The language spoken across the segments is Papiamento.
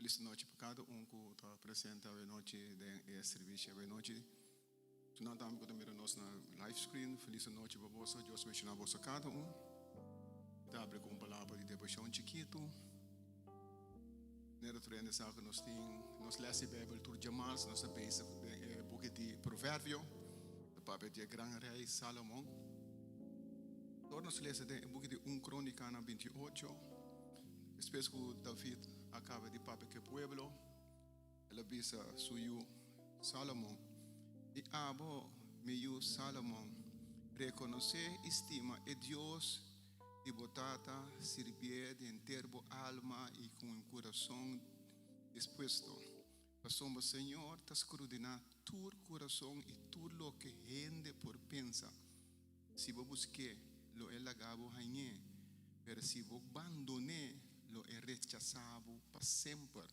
Felis nochi pa kada un ku ta presente awe nochi den e servisio awe nochi. Esnan tambe ku ta mira nos na live screen, felis nochi pa boso. Dios benshoná boso kada un. Mi ta habri ku un palabra di deboshon chikitu. Manera tur hende sa ku nos tin nos les di Beibel tur djamars, nos ta bezig den e buki di Proverbio, ta papia di e gran rei Salomon. Ora nos lesa den e buki di Un Krónikanan 28, Despues ku David a kaba di papia ku e pueblo, el a bisa su yu Sálomon, I abo, mi yu Sálomon, rekonosé i stima e Dios di bo tata, sirbié di henter bo alma i ku un kurason dispuesto, pasobra Señor ta skrudiná tur kurason i tur loke hende por pensa. Si bo busk'é, lo e laga bo hañ'é, pero si bo bandon'é, lo e rechasá bo pa semper.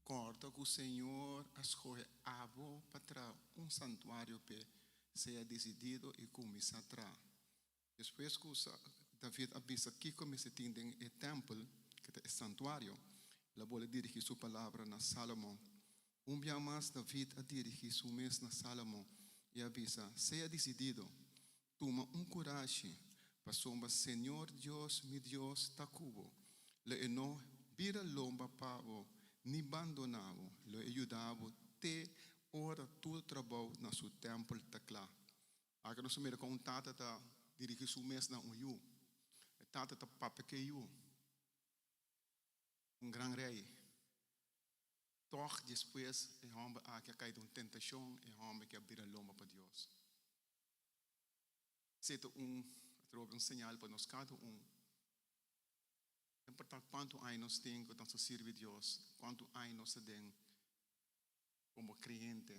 Kòrda ku Señor a skohe abo pa traha un santuario p'e, sea desidido i kuminsá traha. Despues ku David a bisa kiko mester tin den e tèmpel, ku ta e santuario, el a bolbe dirigí su palabra na Sálomon. Un bia mas David a dirigí su mes na Sálomon i a bisa, Sea disidido, tuma un kurashi, pasobra señor Dios, mi Dios, ta ku bo. Lo e no bira lomba pa bo ni bandoná bo, lo e yuda bo te ora tur trabou na su tèmpel ta kla. Aki nos ta mira kon un tata ta dirigí su mes na un yu. E tata ta papia ku e yu, un gran rei. Tòg despues e hòmber aki a kai den un tentashon, e hòmber ke a bira lomba pa Dios. Esei ta un, atrobe un señal pa nos kada un. No importá kuantu aña nos tin ku nos ta sirbi Dios, kuantu aña nos ta den komo kreyente,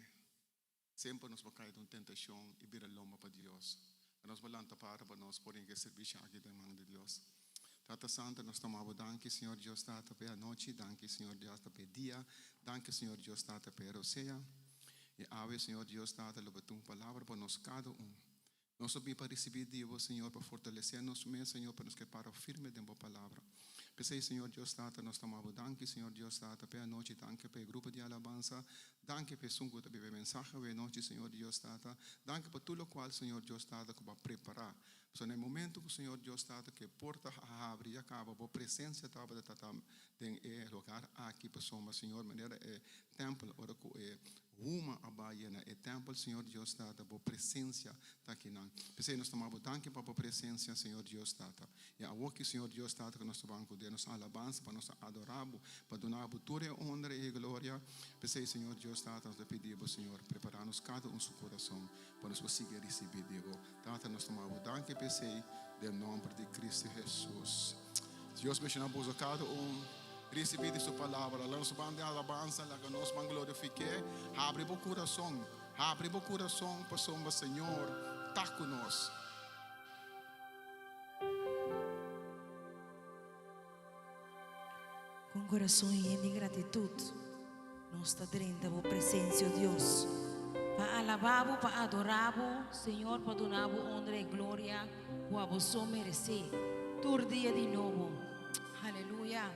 semper nos por kai den un tentashon i bira lomba pa Dios. Nos por lanta para pa nos por ringa e servisio aki den man di Dios. Tata Santo, nos ta maba danki, Señor Dios Tata, pa e anochi. Danki, Señor Dios, pa e dia. Danki, Señor Dios Tata, pa e rosea. I awe, Señor Dios Tata, lo bo tin un palabra pa nos kada un. Nos a bin pa risibí di bo, Señor, pa fortalesé nos mes, Señor, pa nos ke para firme den bo palabra. P'esei, Señor Dios Tata, nos ta maba danki, Señor Dios Tata, pa e anochi. Danki pa e grupo di alabansa. Danki pa esun ku ta biba e mensahe awe nochi, Señor Dios Tata. Danki pa tur lokual, Señor Dios Tata, ku bo a prepará. Pasobra na e momentu ku Señor Dios Tata ku e porta a habri ya kaba, bo presensia tabata ta den e lugar aki, pasobra, Señor, manera e tèmpel ora ku e Huma a bai yena e tèmpel, Señor Dios Tata, bo presensia ta akinan. P'esei nos ta maba bo danki pa bo presensia, Señor Dios Tata. I awoki, Señor Dios Tata, ku nos ta ban ku den nos alabansa pa nos ta adorá bo, pa duna bo tur e honra i e gloria. P'esei, Señor Dios Tata, nos ta pidi bo, Señor, prepará nos kada un su kurason pa nos por sigui risibí di bo. Tata, nos ta maba bo danki p'esei, den nòmber di Cristo Hesus. Dios benshoná boso kada un. Risibí di su palabra. Laga nos ban den alabansa, laga nos ban glorifik'é. Habri bo kurason, habri bo kurason pasobra Señor ta ku nos. Ku un kurason yen di gratitut, nos ta drenta bo presensia, o Dios, pa alabá bo, pa adorá bo, Señor, pa duna bo honra i gloria ku abo so meresé tur dia di nobo. Aleluya!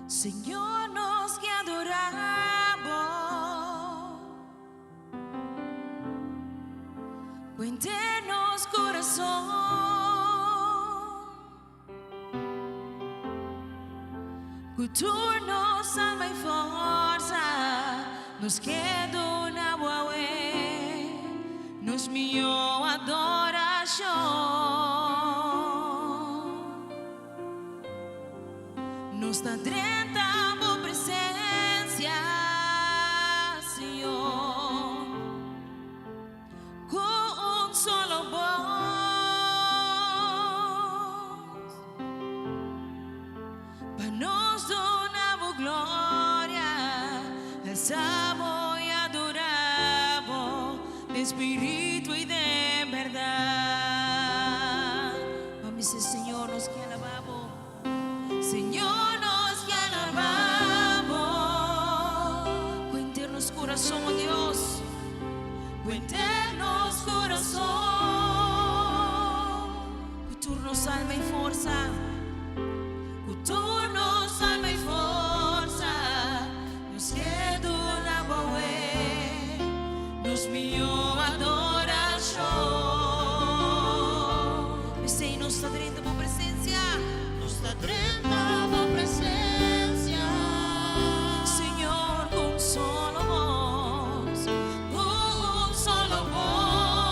Señor nos ke adorá bo. Cuente nos corazón. Cu tur nos alma y forza nos ke duna bo awe nos mihó adoracion. Nos ta drenta bo presencia, Señor, cu un solo voz. Pa nos duna bo gloria, alza bo y adora bo den spiritu y den berdad. Bisa, Señor, nos ke alabá Bo. Señor, nos ke alabá Bo. Ku henter nos kurason, oh Dios. Ku henter nos kurason. Ku tur nos alma i forsa. Ku tur nos alma i forsa. Nos ke duna Bo nos mihó adorashon. P'esei nos ta drenta Bo presensia. Nos ta drenta Bo presensia. Señor, ku un solo bos, ku un solo bos.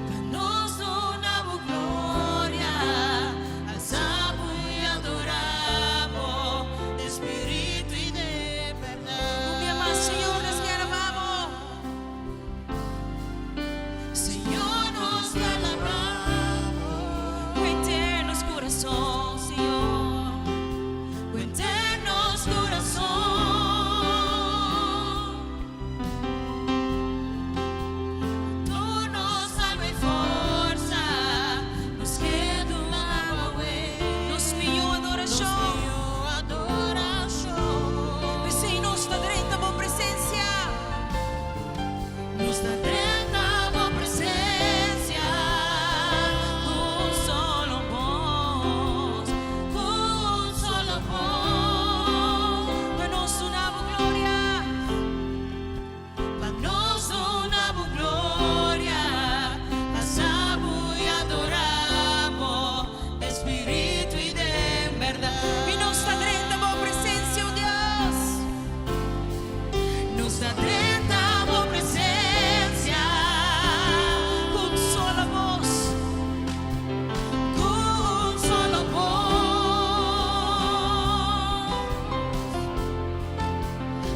Pa nos duna Bo gloria, alsa Bo i adorá Bo, Den spiritu i den berdat. Un bia mas, Señor, nos ke alabá Bo. Señor, nos Nos ke alabá Bo. Ku henter nos kurason, Señor. Ku henter nos kurason. Tur nos alma i forsa, nos ke duna Bo nos mihó Nos adorashon. mihó adorashon. P'esei nos ta drenta Bo presensia. Nos ta drenta Bo presensia. Ku un solo bos, ku un solo bos. Pa nos duna Bo gloria, Pa nos duna Bo gloria, alsa Bo i adorá Bo, den spiritu i den berdat. I nos ta drenta Bo presensia, oh Dios. Nos ta drenta Bo presensia. Ku un solo bos, Ku un solo bos.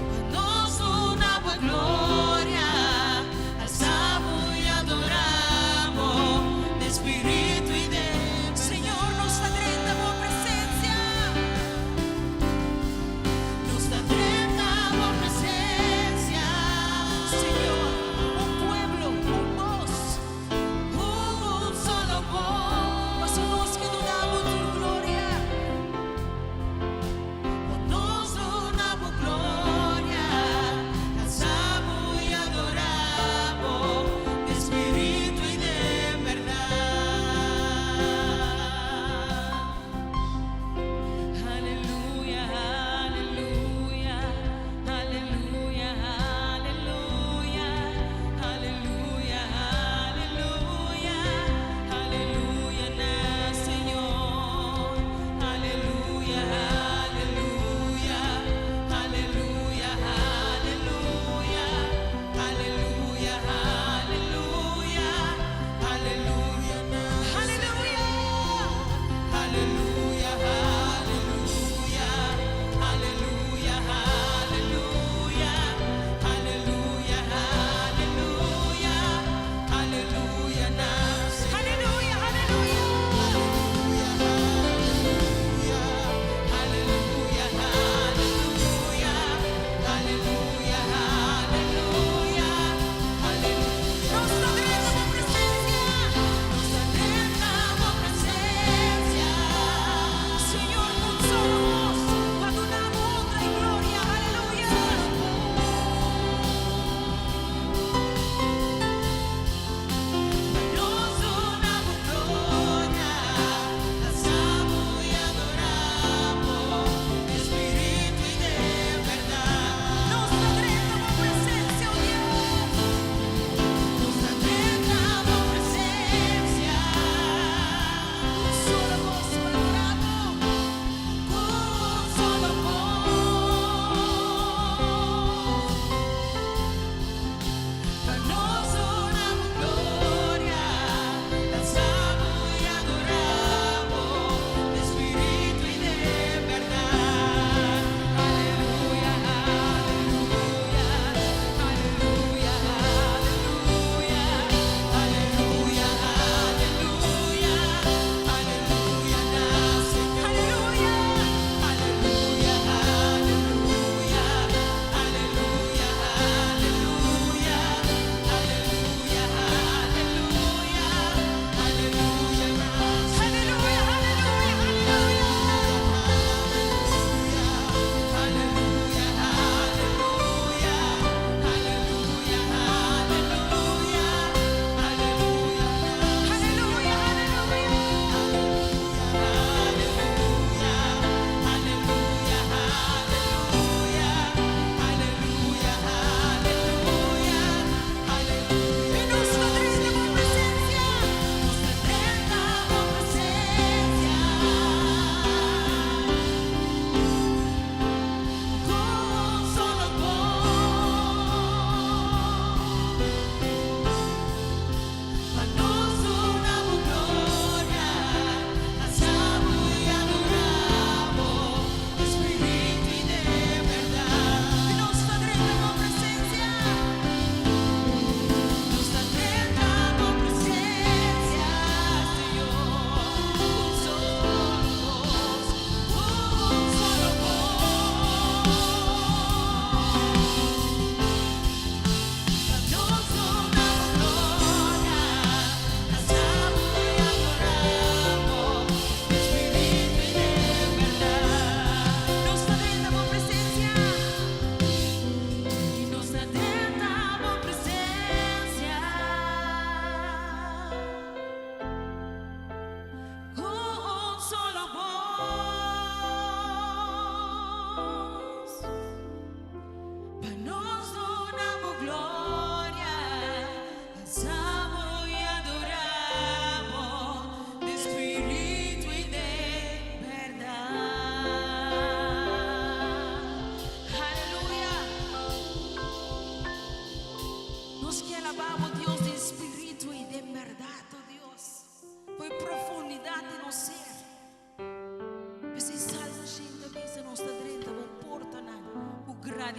Pa nos duna Bo gloria, alsa Bo i adorá Bo, den spiritu i den Señor, nos ta drenta Bo presensia. Nos ta drenta Bo presensia.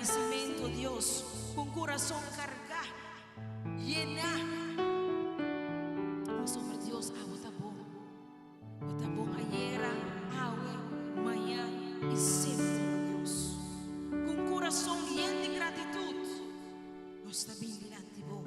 gradisimentu, Dios, ku un kurason kargá, yená. Pasobra Dios, abo ta bon. Bo ta bon ayera, awe, mañan i semper, o Dios. Ku un kurason yen di gratitut, nos ta bin dilanti bo.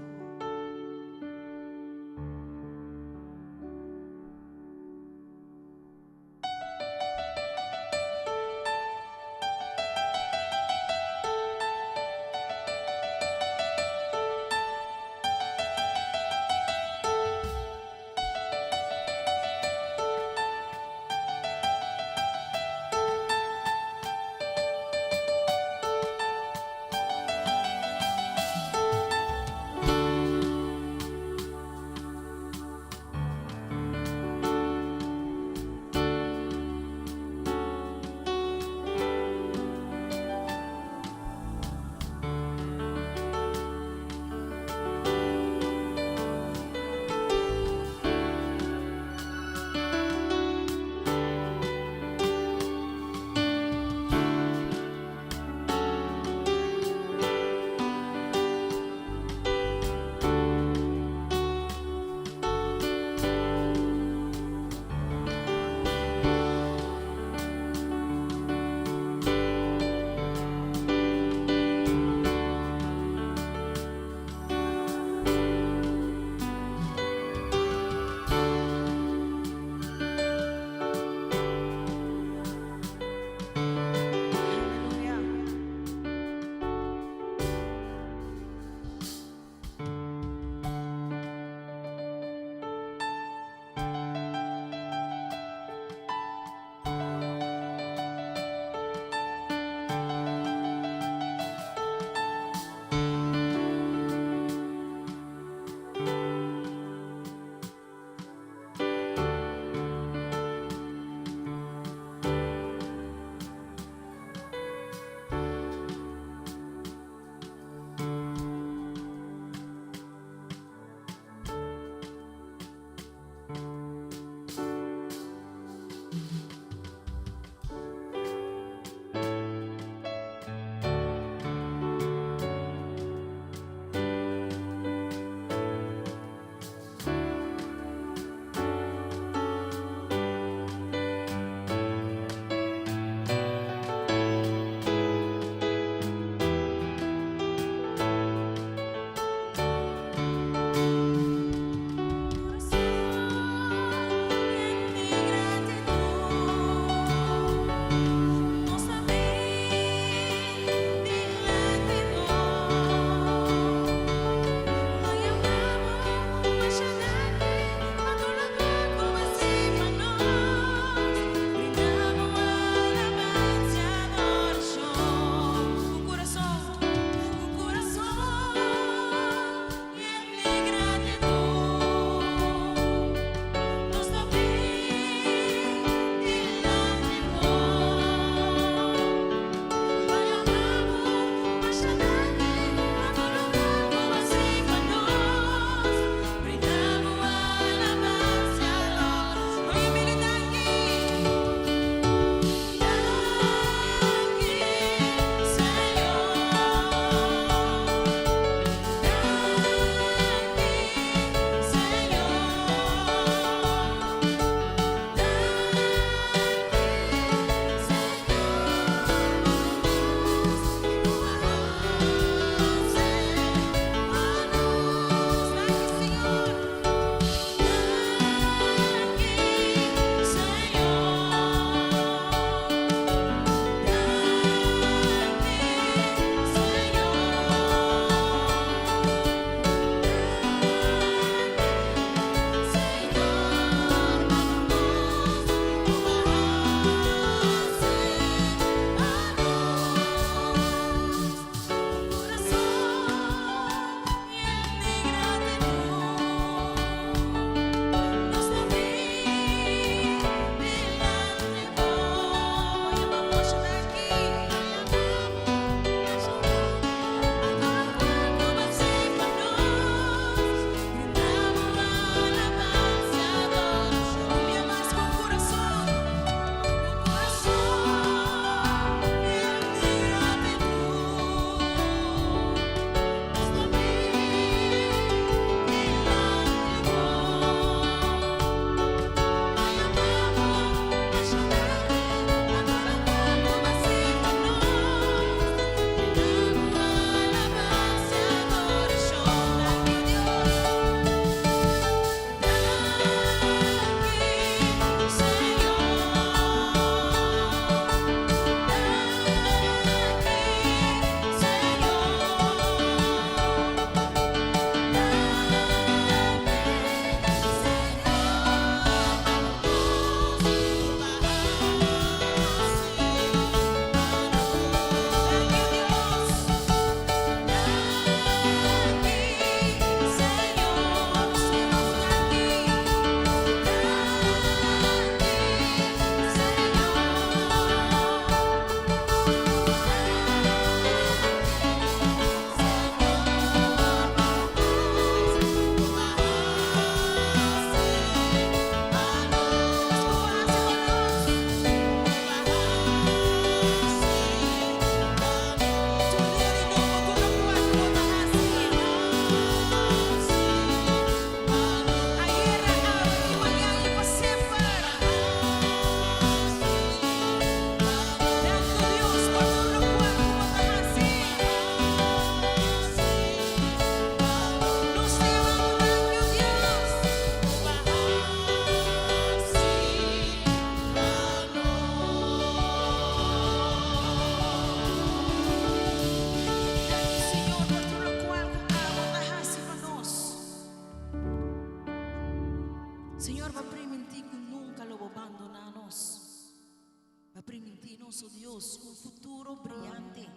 nos, o Dios, un futuro briante.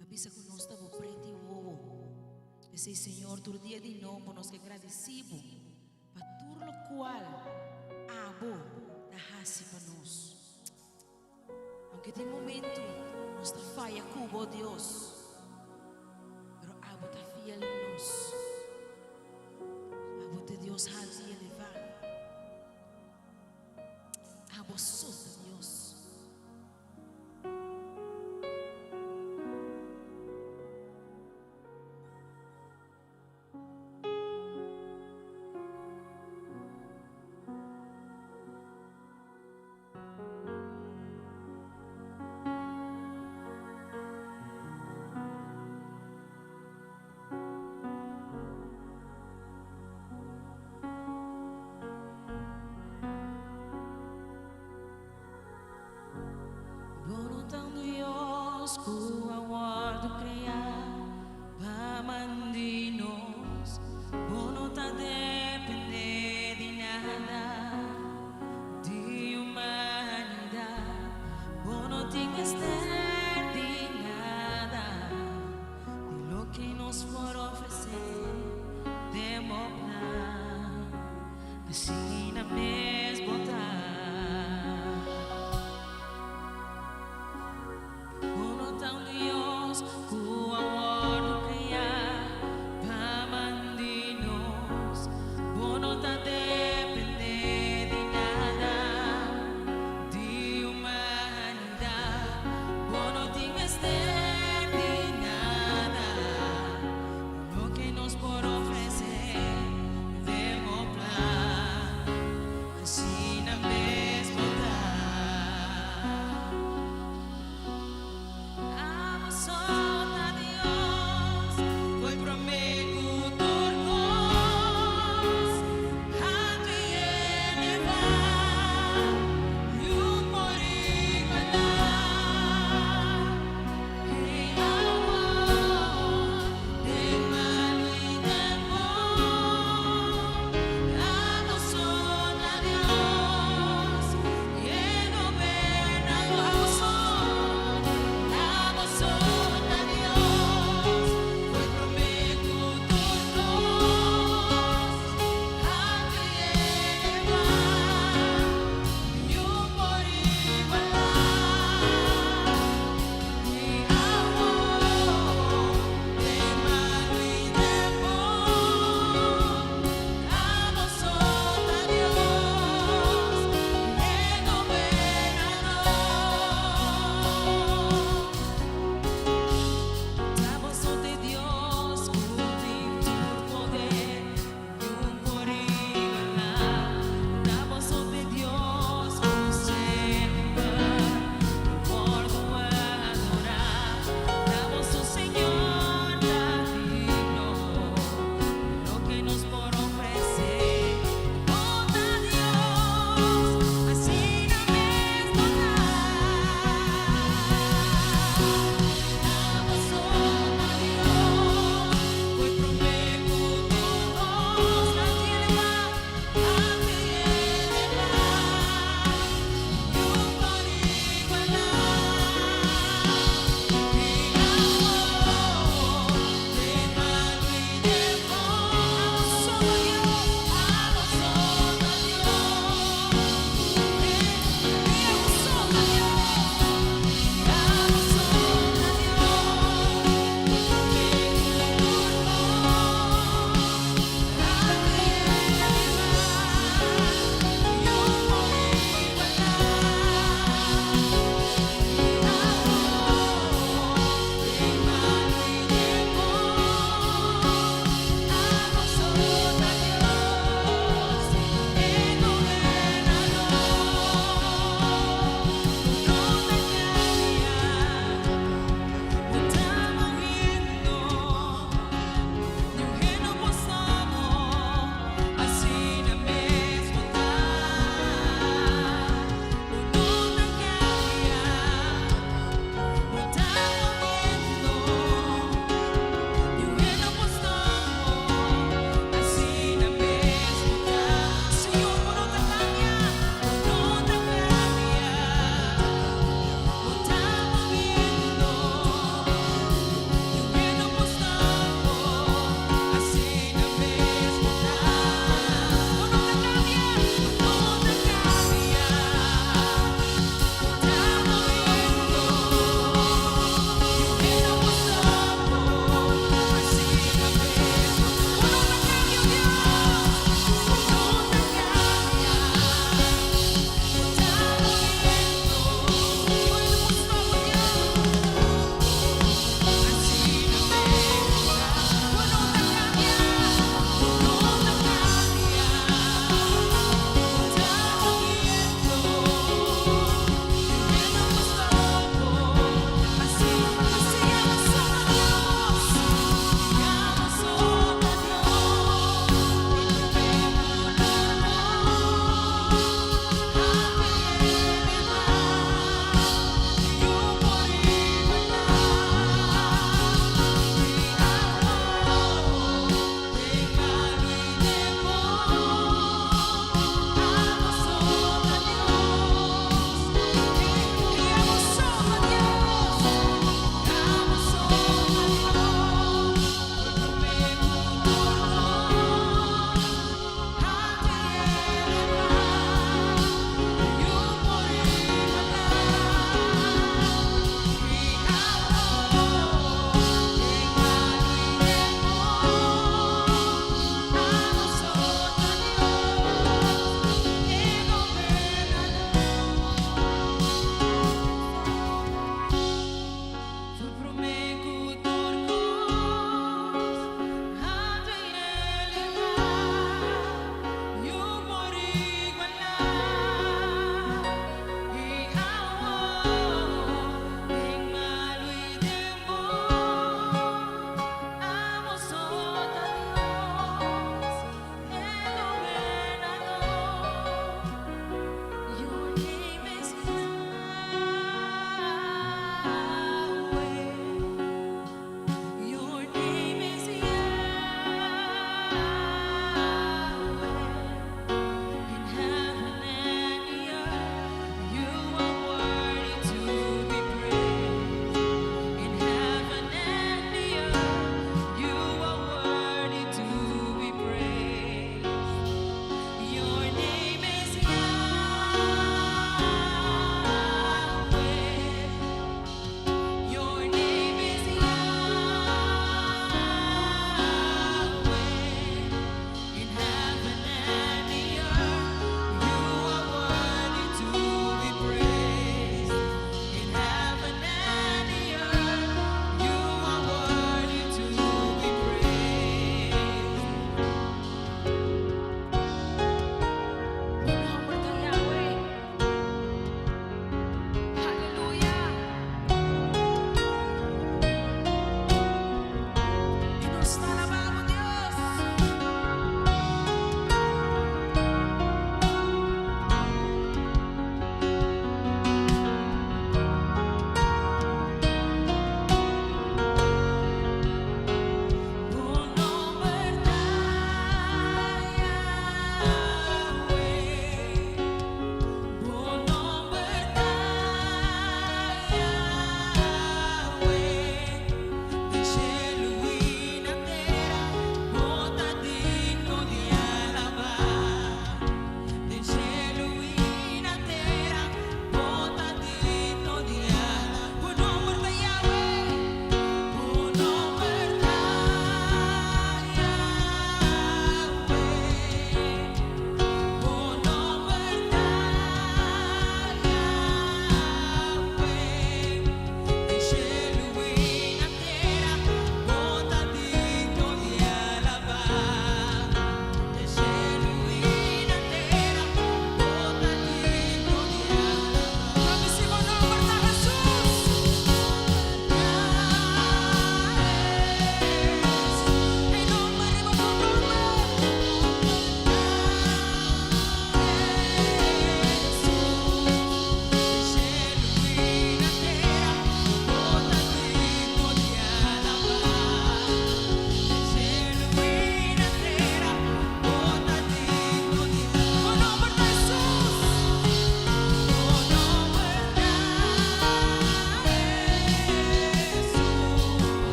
A bisa ku nos ta bo preti wowo. P'esei, Señor, tur dia di nobo nos ke gradisí bo pa tur lokual abo ta hasi pa nos. Aunke tin momento nos ta faya ku bo, Dios, pero abo ta fiel na nos. Abo ta Dios haltu i elevá. Abo so ta Dios. Bo no ta un Dios ku a wòrdu kreá pa man di nos. Bo no ta dependé di nada di humanidat. Bo no tin mester di nada di loke nos por ofresé den bo plan. Asina mes bo ta. Bo no ta un Dios ku.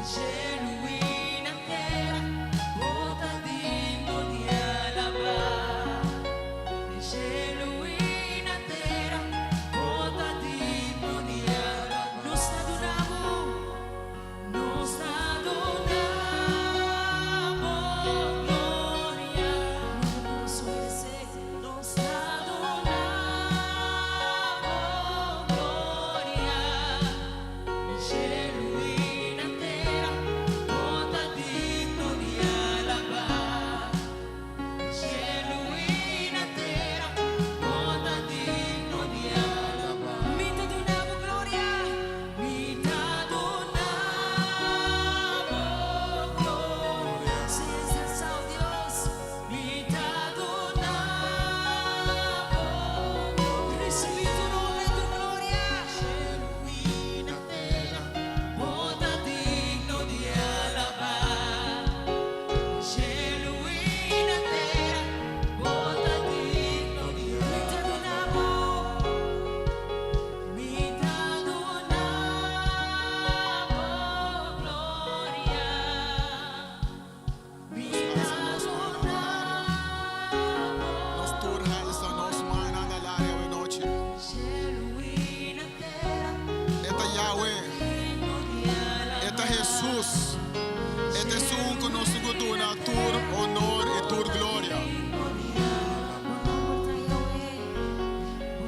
Shelu i na tera, bo ta digno di alabá. Den shelu i na tera, bo ta digno di alabá. Nos ta duna bo, nos ta duna bo gloria. Nos ta duna bo gloria. Den shelu i na tera, bo ta digno di alabá. Den shelu i na tera, bo ta digno di alabá. Mi ta duna bo gloria, mi ta duna bo gloria. Sea Dios, mi ta duna bo gloria. Risibí tur honor i tur gloria. Shelu i na tera, bo ta digno di alabá. Shelu i na tera, bo ta digno di Mi ta duna bo, Mi ta duna bo gloria. Mi ta duna Nos tur halsa nos mannan na laria awe nochi. Shelu i na tera, E ta Yahweh. digno di alabá. E ta Jesus. E ta esun ku nos ta duna tur honor i tur gloria. Bo nòmber ta Yahweh.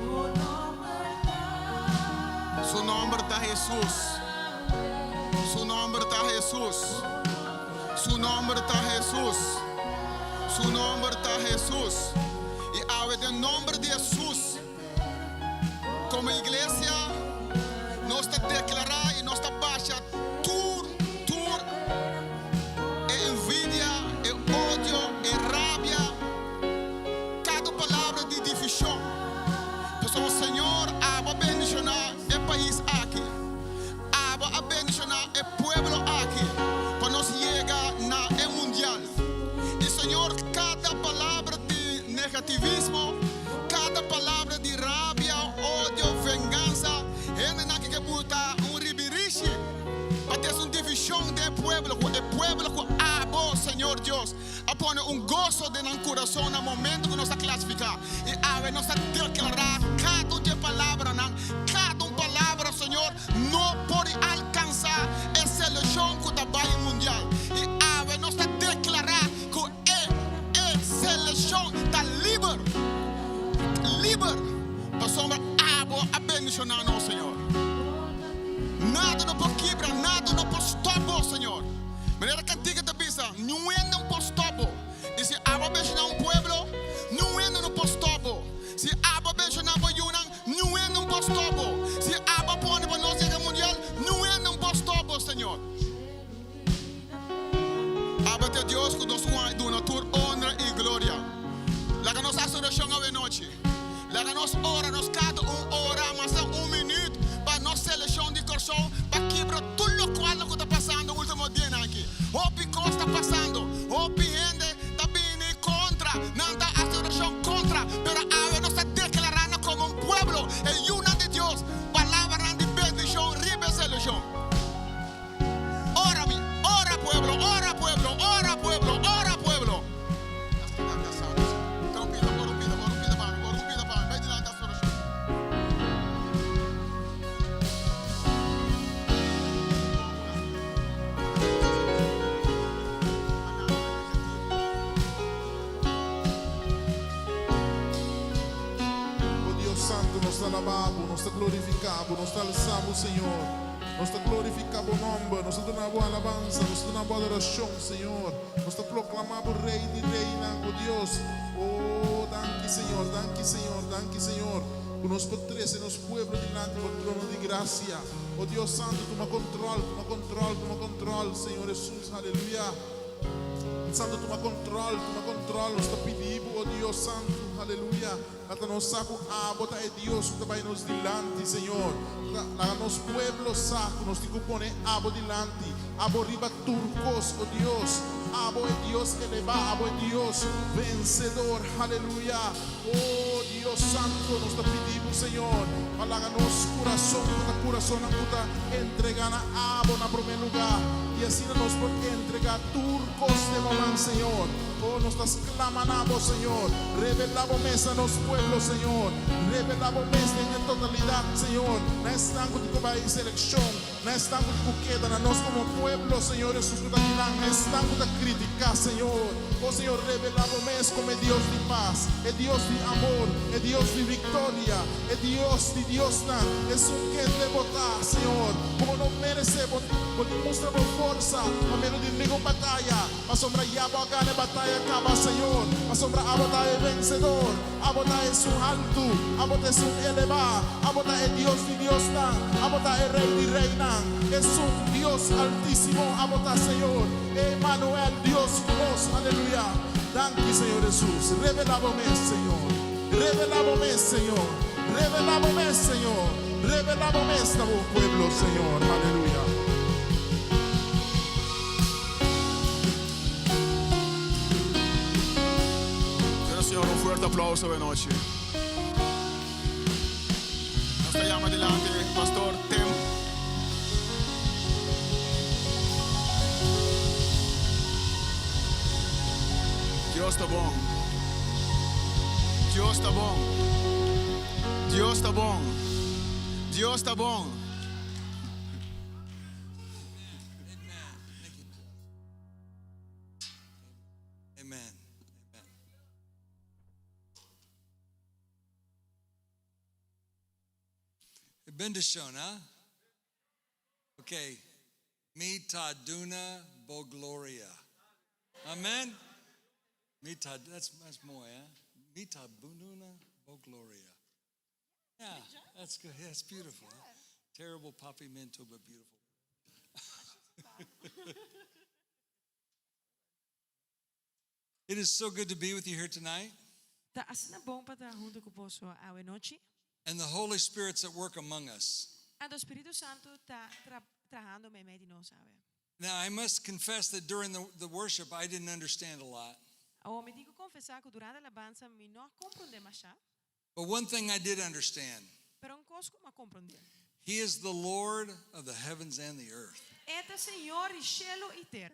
Bo nòmber ta Su nòmber ta Jesus. Su nòmber ta Jesus. Su nòmber ta Jesus. Su nòmber ta Jesus. I awe den nòmber di Jesus. Komo iglesia, nos ta deklará i nos ta basha tur, tur, e envidia, e odio, e rabia, kada palabra di divishon. Pasobra Señor, Abo a bendishoná e pais aki. Abo a bendishoná e pueblo aki. Pa nos yega na e mundial. I Señor, kada palabra di negativismo, kada palabra di rabia, odio, vengansa, hendenan ku ke buta un ribirishi, pa tin un divishon di pueblo, e pueblo ku abo, Señor Dios, a pone un goso den nan kurason na momento ku nos a klasifiká. I awe nos ta deklará kada un palabranan, kada un palabra, Señor, no por alkansá e selekshon ku ta bai mundial. I awe nos ta deklará ku e e selekshon ta liber. Liber. Pasobra abo a bendishoná nos, Señor. Nada no por kibra, nada no por stòp, Señor. Manera kantika ta bisa, ningun no por stòp. I si abo a bendishoná un pueblo, ningun no por stòp. Si abo a bendishoná bo yunan, ningun no por stòp. Si abo a pone pa nos yega mundial, ningun no por stòp, Señor. Abo ta Dios ku nos duna tur honor i gloria. Laga nos hasi orashon awe nochi. Laga nos ora, nos kada un ora, mas un minüt, pa nos selekshon di Kòrsou, pa kibra tur loke ta pasando último dianan aki. Hopi kos ta pasando, hopi hende ta bini kontra, nan ta hasi orashon kontra, pero awe nos ta deklarando komo un pueblo, e yunan di Dios, palabra di bendishon, riba selekshon. Ora, ora pueblo, ora pueblo, ora pueblo, ora pueblo. Rompida, rompida, rompida, rompida, bai dilanti hasi orashon. Oh Dios Santu, nos ta alabá Bo, nos ta glorifiká Bo, nos ta alsa Bo, Señor. Nos ta glorifiká Bo nòmber, nos ta duna Bo alabansa, nos ta duna Bo adorashon, Señor. Nos ta proklamá Bo Rei di Reinan, oh Dios. Oh, danki, Señor, danki, Señor, danki, Señor. Ku nos por trese nos pueblo dilanti Bo trono di grasia. Oh Dios Santu, tuma kontròl, tuma kontròl, tuma kontròl, Señor Jesus, aleluya. Santu, tuma kontròl, tuma kontròl. Nos ta pidi Bo, oh Dios Santu, aleluya. Laga nos sa ku abo ta e Dios ku ta bai nos dilanti, Señor. Laga nos pueblo sa ku nos tin ku pone abo dilanti. Abo riba tur kos, oh Dios. Abo e Dios elevá, abo e Dios vensedor, aleluya. Oh Dios Santu, nos ta pidi Bo, Señor. Laga nos kurason, ku kurason ku ta entregá na abo na promé lugá. asina nos por entregá tur kos den bo man, Señor. Oh, nos ta sklama na bo, Señor. Revelá bo mes na nos pueblo, Señor. Revelá bo mes den e totalidat, Señor, na esnan ku tin ku bai selekshon, na esnan ku tin ku keda, na nos komo pueblo, Señor Hesus, ku ta akinan, na esnan ku ta kritiká, Señor. Oh, Señor, revelá bo mes komo e Dios di pas, e Dios di amor, e Dios di viktoria, e Dios di diosnan, esun kende bo ta, Señor. Ku bo no meresé, bo tin mustra bo forsa pa medio di ningun bataya. Pasobra ya bo a gana e bataya kaba, Señor, pasobra abo ta e vensedor, abo ta esun haltu, abo ta esun elebá, abo ta e Dios di diosnan, abo ta e Rei di reinan, esun Dios altísimo abo ta, Señor, Emanuel, Dios ku nos. Aleluya! Danki, Señor Hesus. Revelá bo mes, Señor. Revelá bo mes, Señor. Revelá bo mes, Señor. Revelá bo mes na bo pueblo, Señor. Aleluya! Duna Señor un fuerte aplauso awe nochi. Nos ta yama dilanti Pastor Tim. Dios ta bon. Dios ta bon. Dios ta bon. Dios ta bon. Amen. Amen. Bendishon, huh? Okay. Mi ta duna bo gloria. Amen. Mi ta, that's more, eh? Mi ta duna bo gloria. Yeah, that's good. That's beautiful. Huh? Terrible papiamento, but beautiful. It is so good to be with you here tonight. Ta asina bon pa ta huntu ku boso awe nochi. And the Holy Spirit's at work among us. Anto Spiritu Santu ta tra trahando meimei di nos awe. Now, I must confess that during the, the worship, I didn't understand a lot. Awor mi tin ku konfesá ku durante alabansa mi no a komprondé mashá. But one thing I did understand. Pero un kos ku mi a komprondé. He is the Lord of the heavens and the earth. E ta Señor di shelu i tera.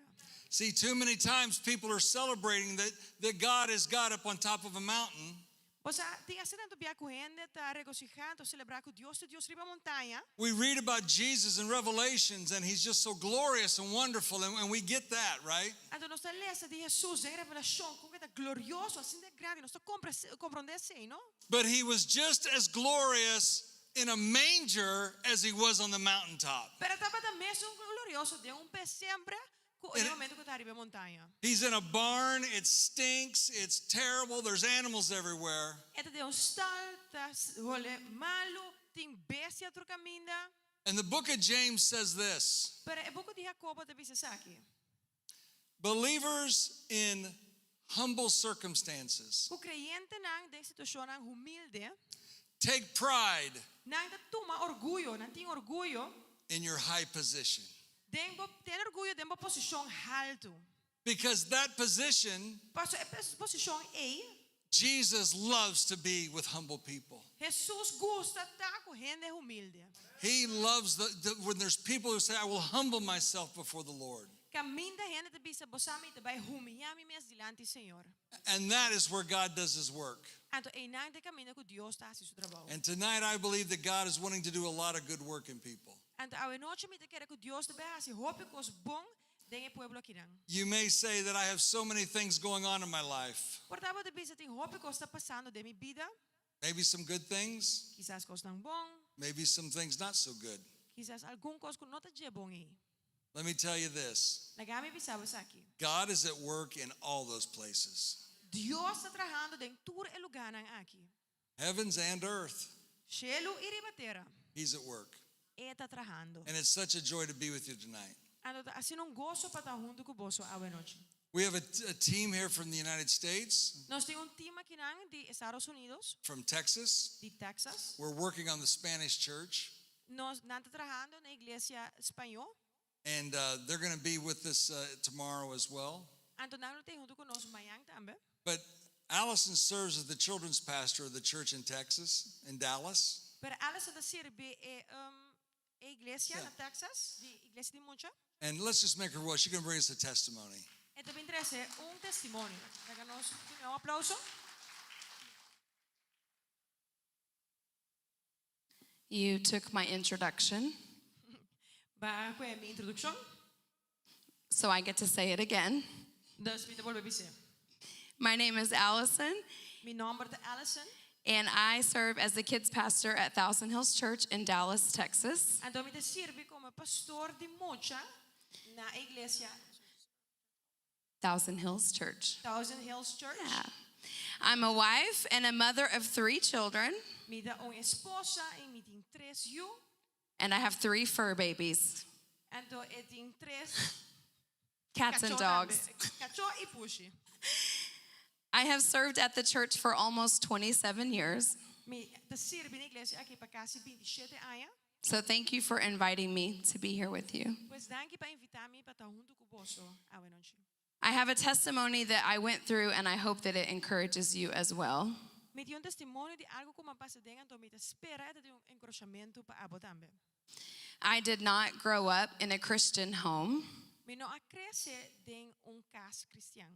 See, too many times people are celebrating that, that God is God up on top of a mountain. Bo sa, tin asina tantu bia ku hende ta regosihá, ta selebrá ku Dios ta Dios riba montaña. We read about Jesus in Revelations and he's just so glorious and wonderful, and, and we get that, right? Anto nos ta lesa di Hesus den Revelashon kon ku e ta glorioso, asina ta grandi. Nos ta komprondé esei, no? But he was just as glorious in a manger as he was on the mountaintop. Pero e tabata mesun glorioso den un pesebre ku e momento ku e ta riba e montaña. He's in a barn, it stinks, it's terrible, there's animals everywhere. E ta den un stal, ta hole malu, tin bestia tur kaminda. And the book of James says this. Pero e buki di Jakobo ta bisa esaki. Believers in humble circumstances. Ku kreyentenan den situashonnan humilde. Take pride. Nan ta tuma orguyo, nan tin orguyo. In your high position. Den bo, tene orguyo den bo posishon haltu. Because that position. Pasobra e posishon ei. Jesus loves to be with humble people. Hesus gusta ta ku hende humilde. He loves the, the when there's people who say I will humble myself before the Lord. Kaminda hende ta bisa bo sa mi ta bai humiyá mi mes dilanti Señor. And that is where God does his work. Anto einan ta e kaminda ku Dios ta hasi su trabou. And tonight I believe that God is wanting to do a lot of good work in people. Anto awenochi mi ta kere ku Dios ta bai hasi hopi kos bon den e pueblo akinan. You may say that I have so many things going on in my life. Por ta bo ta bisa tin hopi kos ta pasando den mi bida. Maybe some good things. Kisas kosnan bon. Maybe some things not so good. Kisas algun kos ku no ta dje bon ei. Let me tell you this. Laga mi bisa bo esaki. God is at work in all those places. Dios ta trahando den tur e lugánan aki. Heavens and earth. Shelu i riba tera. He's at work. E ta trahando. And it's such a joy to be with you tonight. Anto ta asina un goso pa ta huntu ku boso awenochi. We have a, a team here from the United States. Nos tin un team akinan di Estados Unidos. From Texas. Di Texas. We're working on the Spanish church. Nos, nan ta trahando na iglesia spañó. And uh, they're going to be with us uh, tomorrow as well. Anto nan lo ta huntu ku nos mañan tambe. But Allison serves as the children's pastor of the church in Texas, in Dallas. Pero Allison ta sirbi e um, e iglesia Yeah. na Texas, di iglesia di mucha. And let's just make her well. She can bring us a testimony. E ta bin trese un testimonio. Laga nos duna un aplouso. You took my introduction, B'a kohe mi introdukshon. so I get to say it again. Dus mi ta bolbe bis'é. My name is Allison, Mi nòmber ta Allison. and I serve as the kids pastor at Thousand Hills Church in Dallas, Texas. Anto mi ta sirbi komo pastor di mucha na iglesia Thousand Hills Church. Thousand Hills Church. Yeah. I'm a wife and a mother of three children, Mi ta un esposa i mi tin tres yu. and I have three fur babies Anto e tin tres cats and kachó dogs. tambe. Kachó i pushi. I have served at the church for almost 27 years, Mi ta sirbi na e iglesia aki pa kasi 27 aña. so thank you for inviting me to be here with you. Pues danki pa invitá mi pa ta huntu ku boso awe nochi. I have a testimony that I went through, and I hope that it encourages you as well. Mi tin un testimonio di algu ku m'a pasa aden, anto mi ta spera e ta un enkurashamentu pa abo tambe. I did not grow up in a Christian home, Mi no a krese den un kas kristian.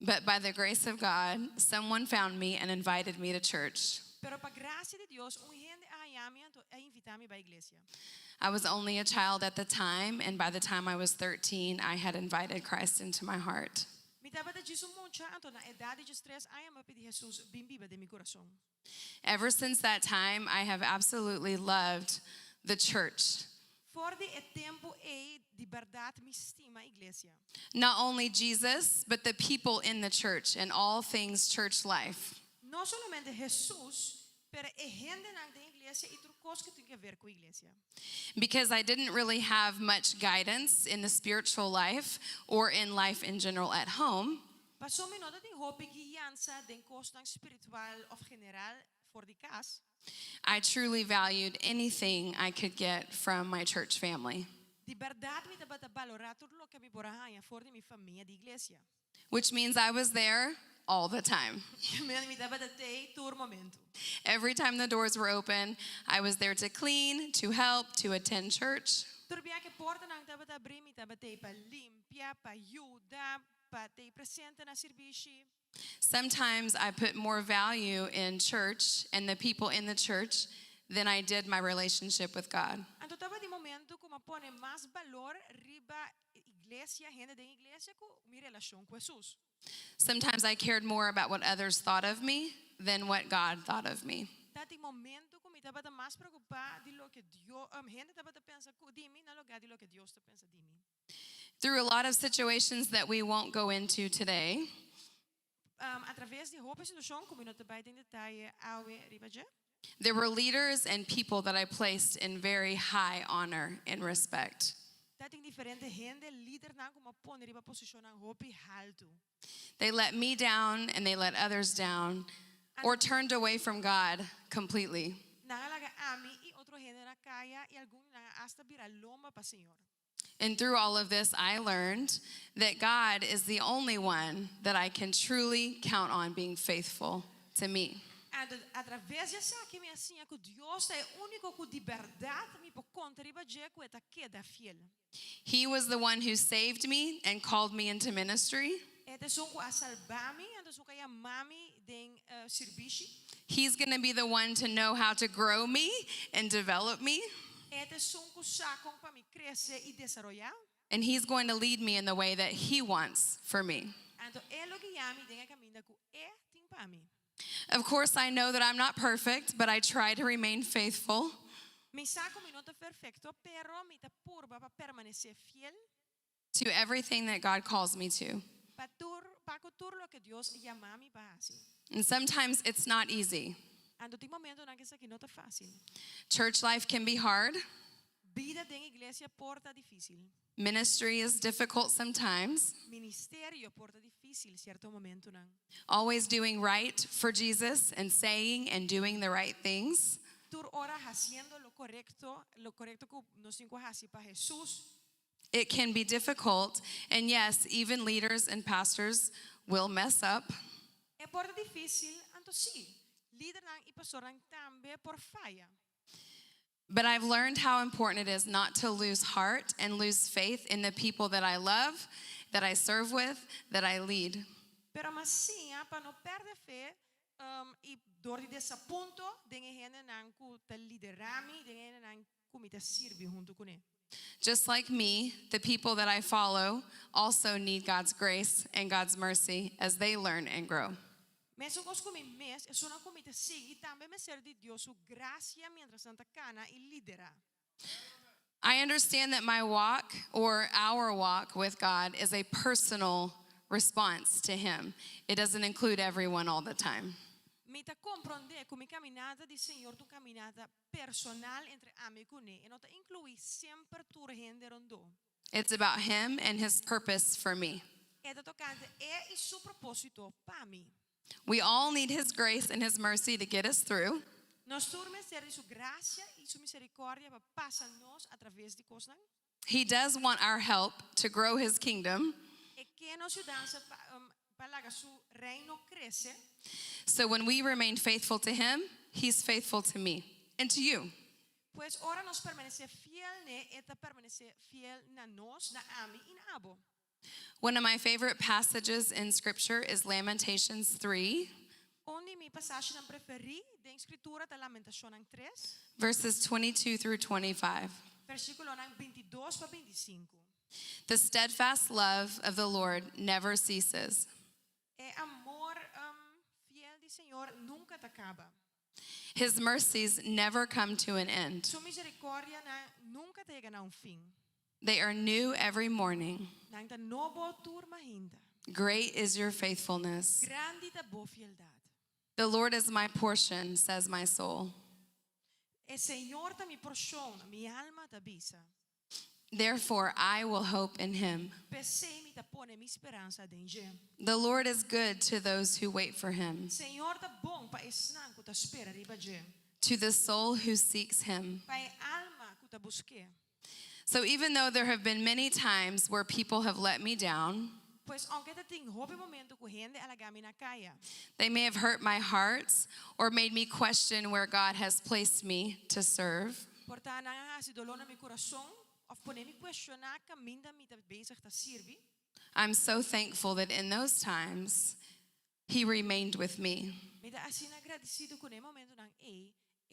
but by the grace of God, someone found me and invited me to church. Pero pa grasia di Dios, un hende a haña mi anto a invitá mi bai iglesia. I was only a child at the time, and by the time I was 13, I had invited Christ into my heart. Mi tabata djis un mucha, anto na edat di 13 aña m'a pidi Jesus bin biba den mi kurason. Ever since that time, I have absolutely loved the church. For di e tempu ei, di bèrdat mi stima iglesia. Not only Jesus, but the people in the church and all things church life. No solamente Jesus, pero e hendenan den iglesia i tur kos ku tin di aber ku iglesia. Because I didn't really have much guidance in the spiritual life or in life in general at home, Paso mi no tabatin hopi guiansa den kosnan spiritual òf general for di kas. I truly valued anything I could get from my church family, Di bèrdat mi tabata balorá tur loke mi por a haña for di mi famia di iglesia. which means I was there all the time. Mi tabata t'ei tur momento. Every time the doors were open, I was there to clean, to help, to attend church. Tur bia ku portanan tabata habrí, mi tabata pa limpia, pa yuda, pa ta presente na servisio. Sometimes I put more value in church and the people in the church than I did my relationship with God. Anto tabatin momento ku m'a pone mas balor riba iglesia, hende den iglesia ku mi relashon ku Jesus. Sometimes I cared more about what others thought of me than what God thought of me. Tabatin momento ku mi tabata mas preokupá di loke Dios, hende tabata pensa di mi, na lugá di loke Dios ta pensa di mi. Through a lot of situations that we won't go into today, Atraves di hopi situashon ku mi no ta bai den detaye awe riba dje. there were leaders and people that I placed in very high honor and respect. Tabatin diferente hende, lidernan ku m'a pone riba posishonnan hopi haltu. They let me down and they let others down or turned away from God completely. Nan a laga ami i otro hendenan kai i algun nan a asta bira lomba pa Señor. And through all of this, I learned that God is the only one that I can truly count on being faithful to me. Anto, atraves di esaki mi a siña ku Dios ta e úniko ku di bèrdat mi por konta riba dje ku e ta keda fiel. He was the one who saved me and called me into ministry. E ta esun ku a salba mi, anto esun ku a yama mi den servisio. He's going to be the one to know how to grow me and develop me. E ta esun ku sa kon pa mi krese i desaroyá. And he's going to lead me in the way that he wants for me. Anto e lo guia mi den e kaminda ku e tin pa mi. Of course, I know that I'm not perfect, but I try to remain faithful. Mi sa ku mi no ta perfekto, pero mi ta purba pa permanesé fiel to everything that God calls me to. pa tur pa ku tur loke Dios yama mi pa hasi. And sometimes it's not easy. Anto tin momentonan ku esaki no ta fásil. Church life can be hard. Bida den iglesia por ta difísil. Ministry is difficult sometimes. Ministerio por ta difísil sierto momentonan. Always doing right for Jesus and saying and doing the right things. Tur ora hasiendo lo korekto ku nos tin ku hasi pa Jesus. It can be difficult. And yes, even leaders and pastors will mess up. E por ta difísil, anto sí. Lidernan i pastornan tambe por faya. But I've learned how important it is not to lose heart and lose faith in the people that I love, that I serve with, that I lead. Pero m'a siña pa no pèrdè fe i dor di desapunto den e hendenan ku ta liderá mi, den e hendenan ku mi ta sirbi huntu kuné. Just like me, the people that I follow also need God's grace and God's mercy as they learn and grow. Mesun kos ku mi mes, esunnan ku mi ta sigui tambe mester di Dios su grasia miéntras nan ta kana i liderá. I understand that my walk or our walk with God is a personal response to Him. It doesn't include everyone all the time. Mi ta komprondé ku mi kaminada di Señor ta un kaminada personal entre ami kuné e no ta inkluí semper tur hende rondó. It's about Him and His purpose for me. E ta tokante e i su propósito pa mi. We all need His grace and His mercy to get us through. Nos tur mester di su grasia i su miserikòrdia pa pasa nos atraves di kosnan. He does want our help to grow His kingdom. E ke nos yudansa pa pa laga su reino krese. So when we remain faithful to Him, He's faithful to me and to you. Pues ora nos permanesé fiel n'e, e ta permanesé fiel na nos, na ami i na abo. One of my favorite passages in Scripture is Lamentations 3, Un di mi pasashinan preferí den Skritura ta Lamentashonnan tres, verses 22 through 25. versíkulonan 22 pa 25. The steadfast love of the Lord never ceases, E amor fiel di Señor nunka ta kaba. His mercies never come to an end. Su miserikòrdianan nunka ta yega na un fin. They are new every morning. Nan ta nobo tur mainta. Great is your faithfulness. Grandi ta bo fieldat. The Lord is my portion, says my soul. E Señor ta mi porshon, mi alma ta bisa. Therefore, I will hope in him. P'esei mi ta pone mi speransa den dje. The Lord is good to those who wait for him, Señor ta bon pa esnan ku ta spera riba dje. to the soul who seeks him. Pa e alma ku ta busk'é. So even though there have been many times where people have let me down, Pues ounke ta tin hopi momento ku hende a laga mi na kaya, they may have hurt my heart or made me question where God has placed me to serve. Por ta nan a hasi doló na mi kurason òf pone mi kuestioná kaminda mi ta bezig ta sirbi. I'm so thankful that in those times, He remained with me. Mi ta asina agradesido ku na e momentunan ei,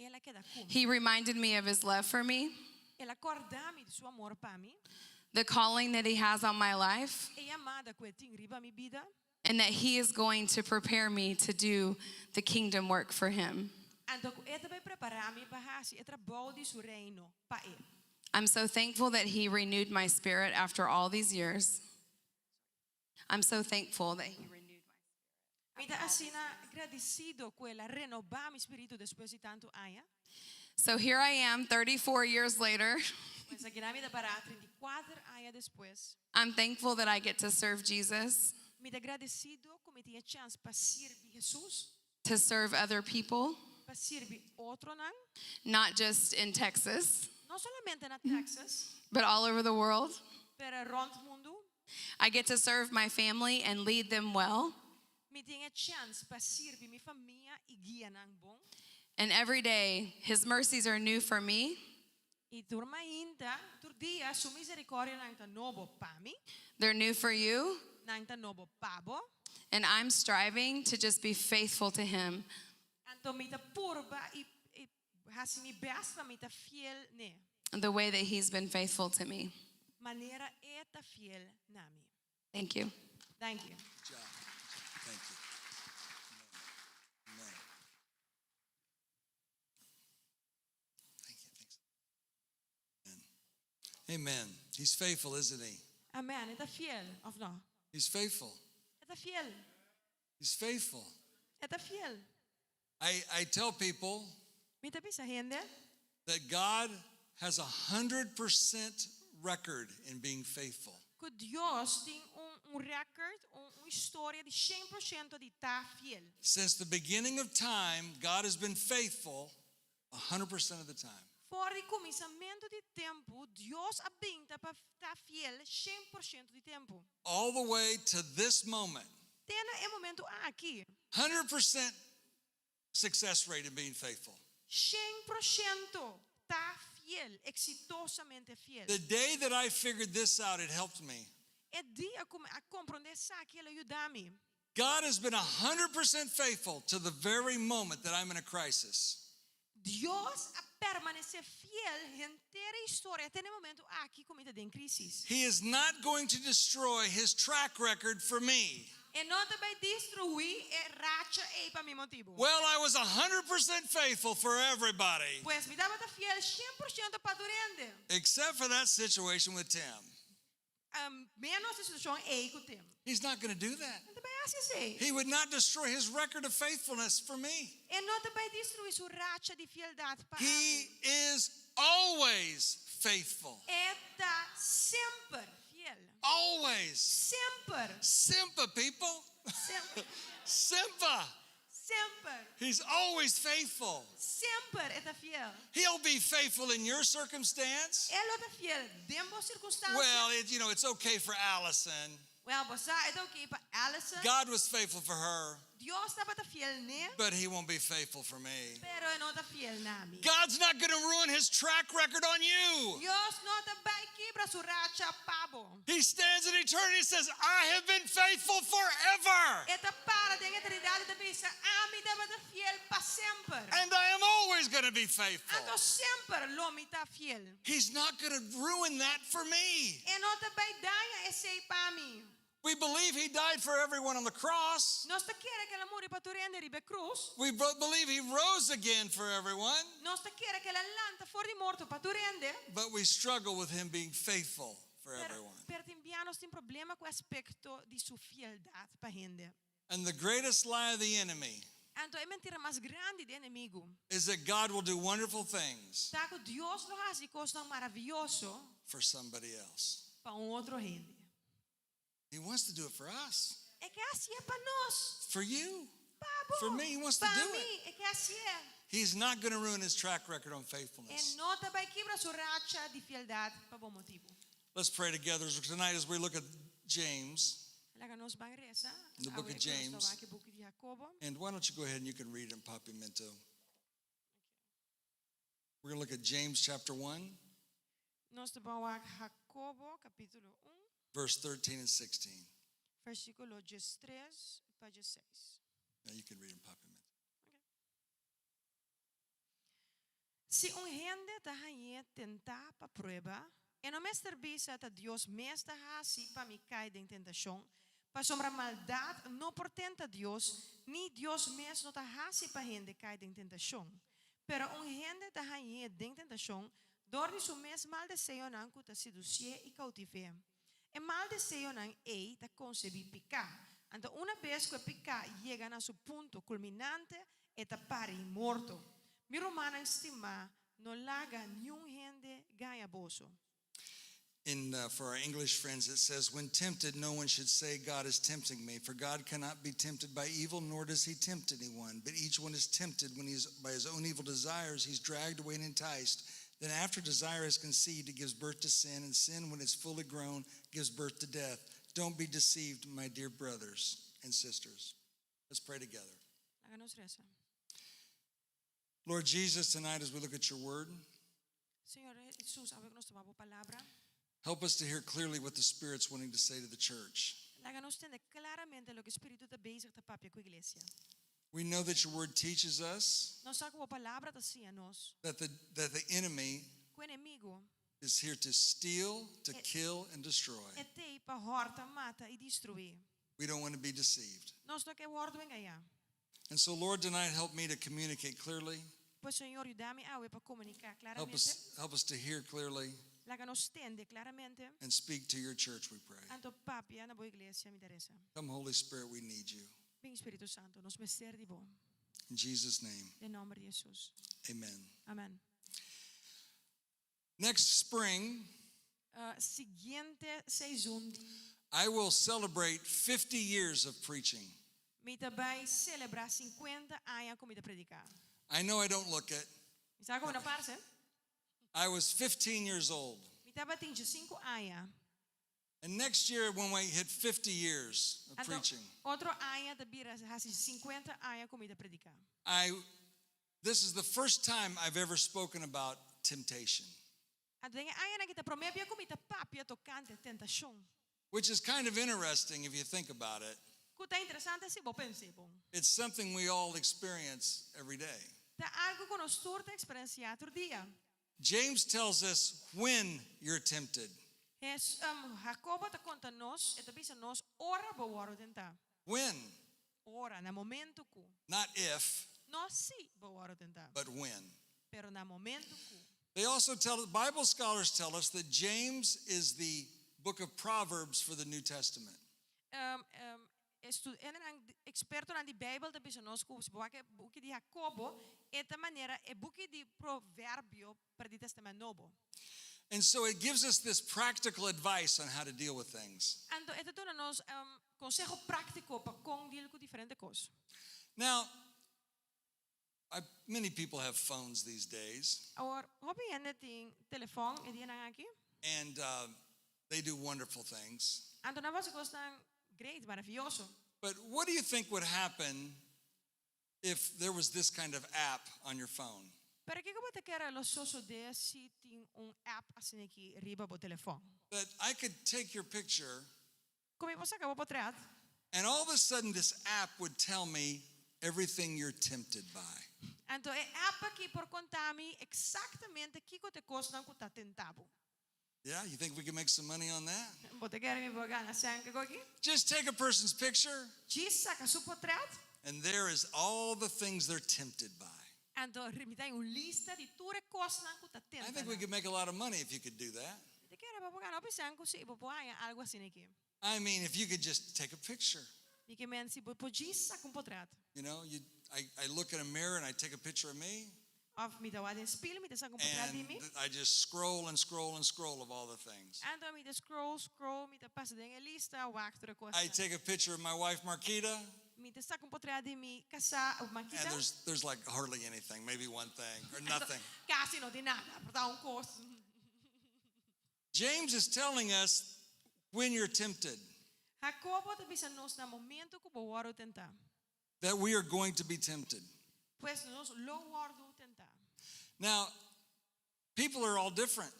el a keda ku mi. He reminded me of His love for me, El a kòrda mi di su amor pa mi, the calling that He has on my life, e yamada ku e tin riba mi bida, and that He is going to prepare me to do the kingdom work for Him. anto ku e ta bai prepará mi pa hasi e trabou di su Reino pa e. I'm so thankful that He renewed my spirit after all these years. I'm so thankful that He renewed my Mi ta asina gradisido ku el a renobá mi spiritu despues di tantu aña. So here I am, 34 years later. Pues akinan mi ta pará 34 aña despues. I'm thankful that I get to serve Jesus, Mi ta gradisido ku mi tin e chèns pa sirbi Hesus, to serve other people, pa sirbi otronan, not just in Texas, no solamente na Texas, but all over the world. pero rònt mundu. I get to serve my family and lead them well. Mi tin e chèns pa sirbi mi famia i guia nan bon. And every day, His mercies are new for me. I tur mainta, tur dia, su miserikòrdianan ta nobo pa mi, They're new for you. nan ta nobo pa bo. And I'm striving to just be faithful to Him. Anto mi ta purba i i hasi mi bèst pa mi ta fiel n'e, the way that He's been faithful to me. manera e ta fiel na mi. Thank you. Thank you. Good job. Thank you. Amen. Amen. Thank you. Thanks. Amen. Amen. He's faithful, isn't he? Amen. E ta fiel, òf no? He's faithful. E ta fiel. He's faithful. E ta fiel. I tell people Mi ta bisa hende that God has a 100% record in being faithful. ku Dios tin un un rèkòrt, un un historia di 100% di ta fiel. Since the beginning of time, God has been faithful 100% of the time. For di kuminsamentu di tempu, Dios a bin ta pa ta fiel 100% di tempu. All the way to this moment. Te na e momentu aki. 100% success rate in being faithful. 100% ta fiel, eksitosamente fiel. The day that I figured this out, it helped me. E dia ku mi a komprondé esaki, el a yuda mi. God has been 100% faithful to the very moment that I'm in a crisis. Dios a permanesé fiel henter e historia te na e momento aki ku mi ta den krísis. He is not going to destroy his track record for me. E no ta bai destruí e racha ei pa mi motibu. Well, I was 100% faithful for everybody, Pues mi tabata fiel 100% pa tur hende, except for that situation with Tim. Ménos e situashon ei ku Tim. He's not going to do that. E no ta bai hasi esei. He would not destroy his record of faithfulness for me. E no ta bai destruí su racha di fieldat pa He ami. is always faithful. E ta semper fiel. Always. Semper. Simpa, people. Semper. Simpa. Semper. He's always faithful. Semper e ta fiel. He'll be faithful in your circumstance. E lo ta fiel den bo sirkunstansia. Well, it's okay for Allison. Well, bo sa, e ta okay pa Allison. God was faithful for her. Dios tabata fiel n'e. But he won't be faithful for me. Pero e no ta fiel na mi. God's not going to ruin his track record on you. Dios no ta bai kibra su racha pa bo. He stands in eternity and says, I have been faithful forever. E ta para den eternidat i ta bisa, Ami tabata fiel pa semper. And I am always going to be faithful. Anto semper lo mi ta fiel. He's not going to ruin that for me. E no ta bai daña esei pa mi. We believe he died for everyone on the cross. Nos ta kere ku el a muri pa tur hende riba e krus. We believe he rose again for everyone. Nos ta kere ku el a lanta for di morto pa tur hende. But we struggle with him being faithful for Pero, everyone. pero tin bia nos tin problema ku e aspekto di su fieldat pa hende. And the greatest lie of the enemy Anto e mentira mas grandi di enemigu is that God will do wonderful things ta ku Dios lo hasi kosnan maravioso for somebody else. pa un otro hende. He wants to do it for us. E ke hasié pa nos. For you. Pa bo. For me, he wants to Pa do mi, it. e ke hasié. He's not going to ruin his track record on E faithfulness. no ta bai kibra su racha di fieldat pa bo motibu. Let's pray together tonight as we look at James. Laga nos ban resa. The book of Awe ku nos ta James. wak e buki di Jacobo. And why don't you go ahead and you can read it in Papiamento. We're going to look at James chapter 1. Nos ta ban wak Jacobo kapítulo 1. Verse 13 and 16. Versíkulo diestres pa diesseis. Now you can read in Papiamento. Si un hende ta hañ'é tentá pa prueba, e no mester bisa ta Dios mes ta hasi pa mi kai den tentashon, pasobra maldat no por tenta Dios, ni Dios mes no ta hasi pa hende kai den tentashon. Pero un hende ta hañ'é den tentashon dor di su mes mal deseonan ku ta sedusié i koutiv'é. E mal deseonan ei ta konsebí piká. Anto una bes ku e piká yega na su punto kulminante, e ta pari morto. Mi rumannan stimá, no laga niun hende gaña boso. In uh, for our English friends, it says, When tempted, no one should say, God is tempting me, for God cannot be tempted by evil, nor does he tempt anyone. But each one is tempted when he is by his own evil desires, he's dragged away and enticed. Then after desire is conceived, it gives birth to sin, and sin, when it's fully grown, gives birth to death. Don't be deceived, my dear brothers and sisters. Let's pray together. Laga nos resa. Lord Jesus, tonight as we look at your word, Señor Jesus, awe ku nos ta wak bo palabra. Help us to hear clearly what the Spirit's wanting to say to the church. Laga nos tende klaramente loke Spiritu ta bezig ta papia ku iglesia. We know that your word teaches us Nos sa ku bo palabra ta siña nos that the, that the enemy ku enemigu is here to steal, to kill, and destroy. e t'ei pa hòrta, mata i destruí. We don't want to be deceived. Nos no ke wòrdu engañá. And so, Lord, tonight help me to communicate clearly. Pues Señor, yuda mi awe pa komuniká Help klaramente. us, help us to hear clearly Laga nos tende klaramente. and speak to your church, we pray. Anto papia na bo iglesia, mi ta resa. Come, Holy Spirit, we need you. Bin Spiritu Santo, nos mester di bo. In Jesus' name, Den nòmber di Hesus. amen. Amèn. Next spring, Siguiente seizoen di. I will celebrate 50 years of preaching. Mi ta bai selebrá sinkuenta aña ku mi ta prediká. I know I don't look it. Mi sa ku mi no parse. I was 15 years old. Mi tabatin diesinku aña. And next year, when we hit 50 years of Anto, preaching, otro aña ta bira hasi sinkuenta aña ku mi ta prediká. I, this is the first time I've ever spoken about temptation. Anto den e añanan aki ta promé bia ku mi ta papia tokante tentashon. Which is kind of interesting if you think about it. Ku ta interesante si bo pens'é bon. It's something we all experience every day. Ta algu ku nos tur ta eksperensiá tur dia. James tells us when you're tempted. Hes, Jakobo ta konta nos, e ta bisa nos ora bo wòrdu tentá. When? Ora, na momentu ku. Not if. No si bo wòrdu tentá. But when. Pero na momentu ku. They also tell Bible scholars tell us that James is the book of Proverbs for the New Testament. Estu, hendenan, ekspertonan di Beibel ta bisa nos ku si bo wak e buki di Jakobo, e ta manera e buki di Proverbio pa di Tèstamènt Nobo. And so it gives us this practical advice on how to deal with things. Anto e ta duna nos konseho práktiko pa kon deal ku diferente kos. Now, I, many people have phones these days. Awor, hopi hende tin telefòn e dianan aki. And they do wonderful things. Anto nan hasi kosnan great, maravioso. But what do you think would happen if there was this kind of app on your phone? Pero kiko bo ta kere lo sosodé si tin un app asina aki riba bo telefòn? That I could take your picture. Ku mi por saka bo potret. And all of a sudden this app would tell me everything you're tempted by. Anto e app aki por konta mi eksaktamente kiko ta e kosnan ku ta tenta bo. Yeah, you think we can make some money on that? Bo ta kere mi por gana sèn ku aki? Just take a person's picture. Djis saka su potret. And there is all the things they're tempted by. Anto mi ta un lista di tur e kosnan ku ta tenta I think we nan. could make a lot of money if you could do that. Mi ta kere bo por gana hopi sèn ku si bo por haña algu asina aki. I mean, if you could just take a picture. Mi ke men si bo por djis saka un potret. You, I look in a mirror and I take a picture of me. Òf mi ta wak den spil, mi ta saka un potret di mi. And I just scroll and scroll and scroll of all the things. Anto mi ta scroll, scroll, mi ta pasa den e lista, wak tur e kosnan. I take a picture of my wife Marquita. Mi ta saka un potret di mi kasá Marquita. And there's like hardly anything, maybe one thing or nothing. Kasi no tin nada, por ta un kos. James is telling us when you're tempted. Jakobo ta bisa nos na momento ku bo wòrdu tentá. That we are going to be tempted. Pues nos lo wòrdu tentá. Now, people are all different.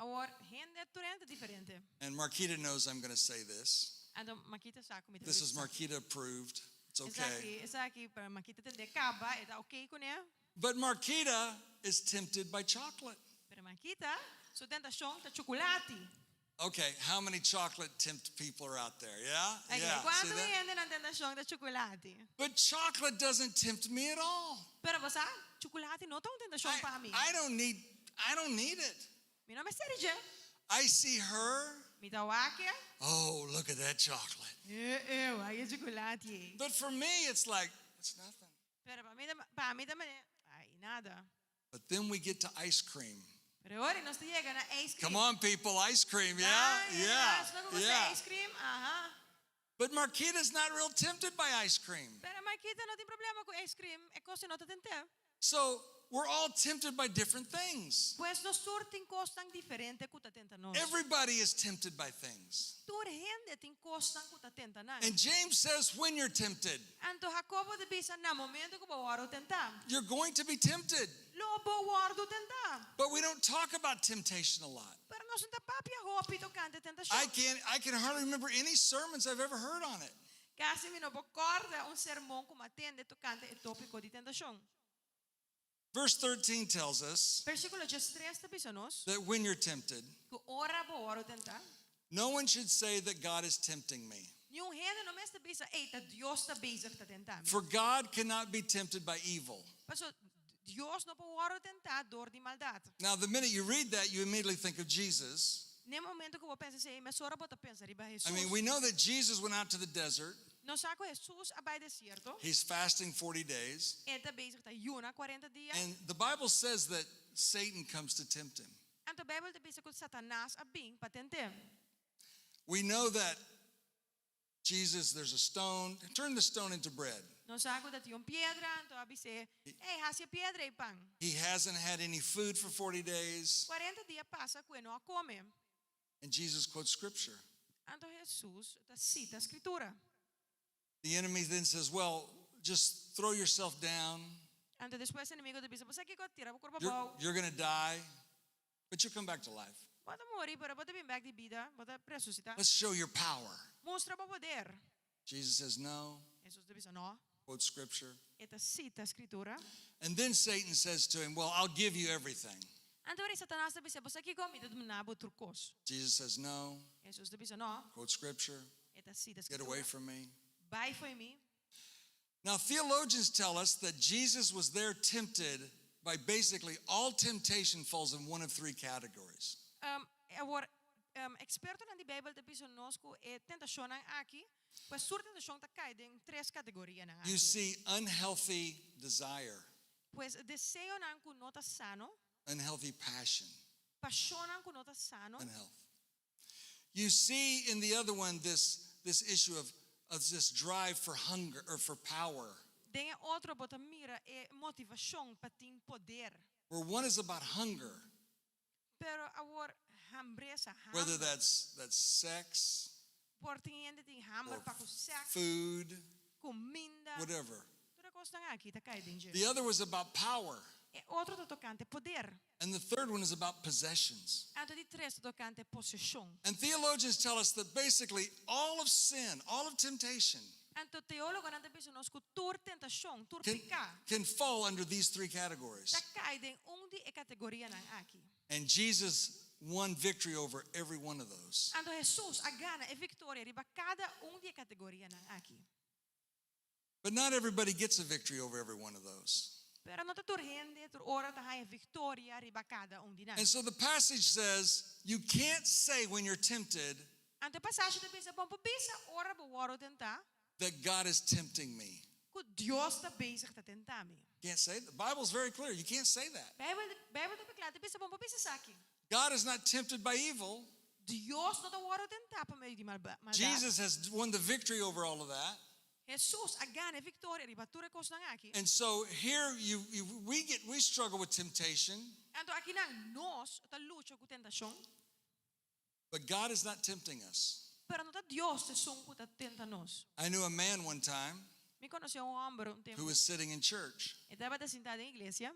Awor, hende tur hende ta diferente. And Marquita knows I'm going to say this. Anto Marquita sa ku mi ta This is bisa. Marquita approved. It's okay. Esaki, esaki pa Marquita tende kaba, e ta okay kuné. But Marquita is tempted by chocolate. Pero Marquita, su tentashon ta chukulati. Okay, how many chocolate tempt people are out there? Yeah? Okay, Yeah. See kuantu that? hende nan tentashon ta chukulati? But chocolate doesn't tempt me at all. Pero bo sa, chukulati no ta un tentashon pa mi. I don't need it. Mi no mester di dje. I see her. Mi ta wak e. Oh, look at that chocolate. Eh, eh, wak e chukulati ei. But for me, it's like, it's nothing. Pero pa mi, pa mi ta manera, ai, nada. But then we get to ice cream. Pero ora nos ta yega na ice cream. Come on, people, ice cream, yeah? Ay, Yeah, nos no gusta yeah. ice cream, aha. But Marquita's not real tempted by ice cream. Pero Marquita no tin problema ku ice cream, e kos no ta tent'é. So we're all tempted by different things. Pues nos tur tin kosnan diferente ku ta tenta nos. Everybody is tempted by things. Tur hende tin kosnan ku ta tenta nan. And James says when you're tempted. Anto Jakobo ta bisa na momento ku bo wòrdu tentá. You're going to be tempted. Lo bo wòrdu tentá. But we don't talk about temptation a lot. Pero nos no ta papia hopi tokante tentashon. I can hardly remember any sermons I've ever heard on it. Kasi mi no por kòrda un sermon ku m'a tende tokante e tópiko di tentashon. Verse 13 tells us Versíkulo 13 ta bisa nos that when you're tempted, ku ora bo wòrdu tentá, no one should say that God is tempting me. Niun hende no mester bisa, Ei, ta Dios ta bezig ta tentá mi. For God cannot be tempted by evil. Paso Dios no por wòrdu tentá dor di maldat. Now, the minute you read that, you immediately think of Jesus. Na e momento ku bo pensa esei, mesora bo ta pensa riba I Hesus. mean, we know that Jesus went out to the desert. Nos sa ku Hesus a bai desierto. He's fasting 40 days. E ta bezig ta yuna 40 dia. And the Bible says that Satan comes to tempt him. Anto Beibel ta bisa ku Satanas a bin pa tent'é. We know that Jesus, there's a stone. Turn the stone into bread. Nos sa ku tabatin un piedra, anto a bis'é, Ei, hasi e piedra ei pan. He hasn't had any food for 40 days. 40 dia pasa ku e no a kome. And Jesus quotes scripture. Anto Hesus ta sita Skritura. The enemy then says, well, just throw yourself down. Anto despues enemigu ta bisa, Bo sa kiko, tira bo kurpa You're, abou. you're going to die. But you'll come back to life. Bo ta muri, pero bo ta bin bèk di bida, bo ta resusitá. Let's show your power. Mustra bo poder. Jesus says, No. Hesus ta bisa, No. Quote scripture. E ta sita Skritura. And then Satan says to him, Well, I'll give you everything. Anto ora Satanas ta bis'é, Bo sa kiko? Mi ta duna bo tur kos. Jesus says, No. Hesus ta bisa, No. Quote scripture. E ta sita Get away Skritura. from me. Bai fo'i mi. Now, theologians tell us that Jesus was there tempted by basically all temptation falls in one of three categories. Um, awor, um, ekspertonan di Beibel ta bisa nos ku e tentashonnan aki, pues tur tentashon ta kai den tres kategorianan You aki. see unhealthy desire, Pues deseonan ku no ta sano, unhealthy passion, pashonnan ku no ta sano, unhealth. You see in the other one this, this issue of, of this drive for hunger or for power, Den e otro bo ta mira e motivashon pa tin poder. where one is about hunger, Pero awor hambresa, whether hamber. that's, that's sex Por tin hende tin hamber or pa ku sèks, food, kuminda. whatever. Tur e kosnan aki ta kai den dje. The other was about power. E otro ta tokante poder. And the third one is about possessions. Anto di tres ta tokante poseshon. And theologians tell us that basically all of sin, all of temptation, Anto teólogonan ta bisa nos ku tur tentashon, tur can, piká, can fall under these three categories. ta kai den un di e kategorianan aki. And Jesus won victory over every one of those. Anto Hesus a gana e viktoria riba kada un di e kategorianan aki. But not everybody gets a victory over every one of those. Pero no ta tur hende, tur ora ta haña viktoria riba kada un di nan. And so the passage says you can't say when you're tempted Anto e pasashi ta bisa, Bo no por bisa ora bo wòrdu tentá, that God is tempting me. ku Dios ta bezig ta tenta mi. Can't say that. The Bible's very clear. You can't say that. Beibel, Beibel ta kla, ta bisa, bo no por bisa esaki. God is not tempted by evil. Dios no ta wòrdu tentá pa medio di maldat. Jesus has won the victory over all of that. Hesus a gana e viktoria riba tur e kosnan aki. And so here you, you we get we struggle with temptation, Anto akinan nos ta lucha ku tentashon, but God is not tempting us. pero no ta Dios ta esun ku ta tenta nos. I knew a man one time Mi konosé un hòmber un who tempu. was sitting in church E tabata sintá den iglesia,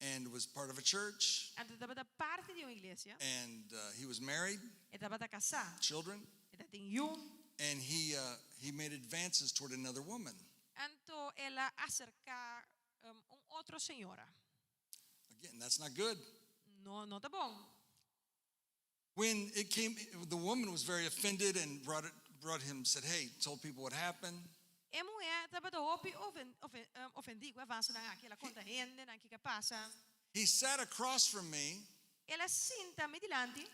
and was part of a church anto e tabata parti di un iglesia, and uh, he was married, e tabata kasá, children, e tabatin yu, and he uh, he made advances toward another woman. anto el a aserká un otro señora. Again, that's not good. No, no ta bon. When it came, the woman was very offended and brought it, brought him, said, "Hey," told people what happened. E muhé tabata hopi ofendí ku e avansenan aki, el a konta hendenan kiko a pasa. He sat across from me, El a sinta mi dilanti,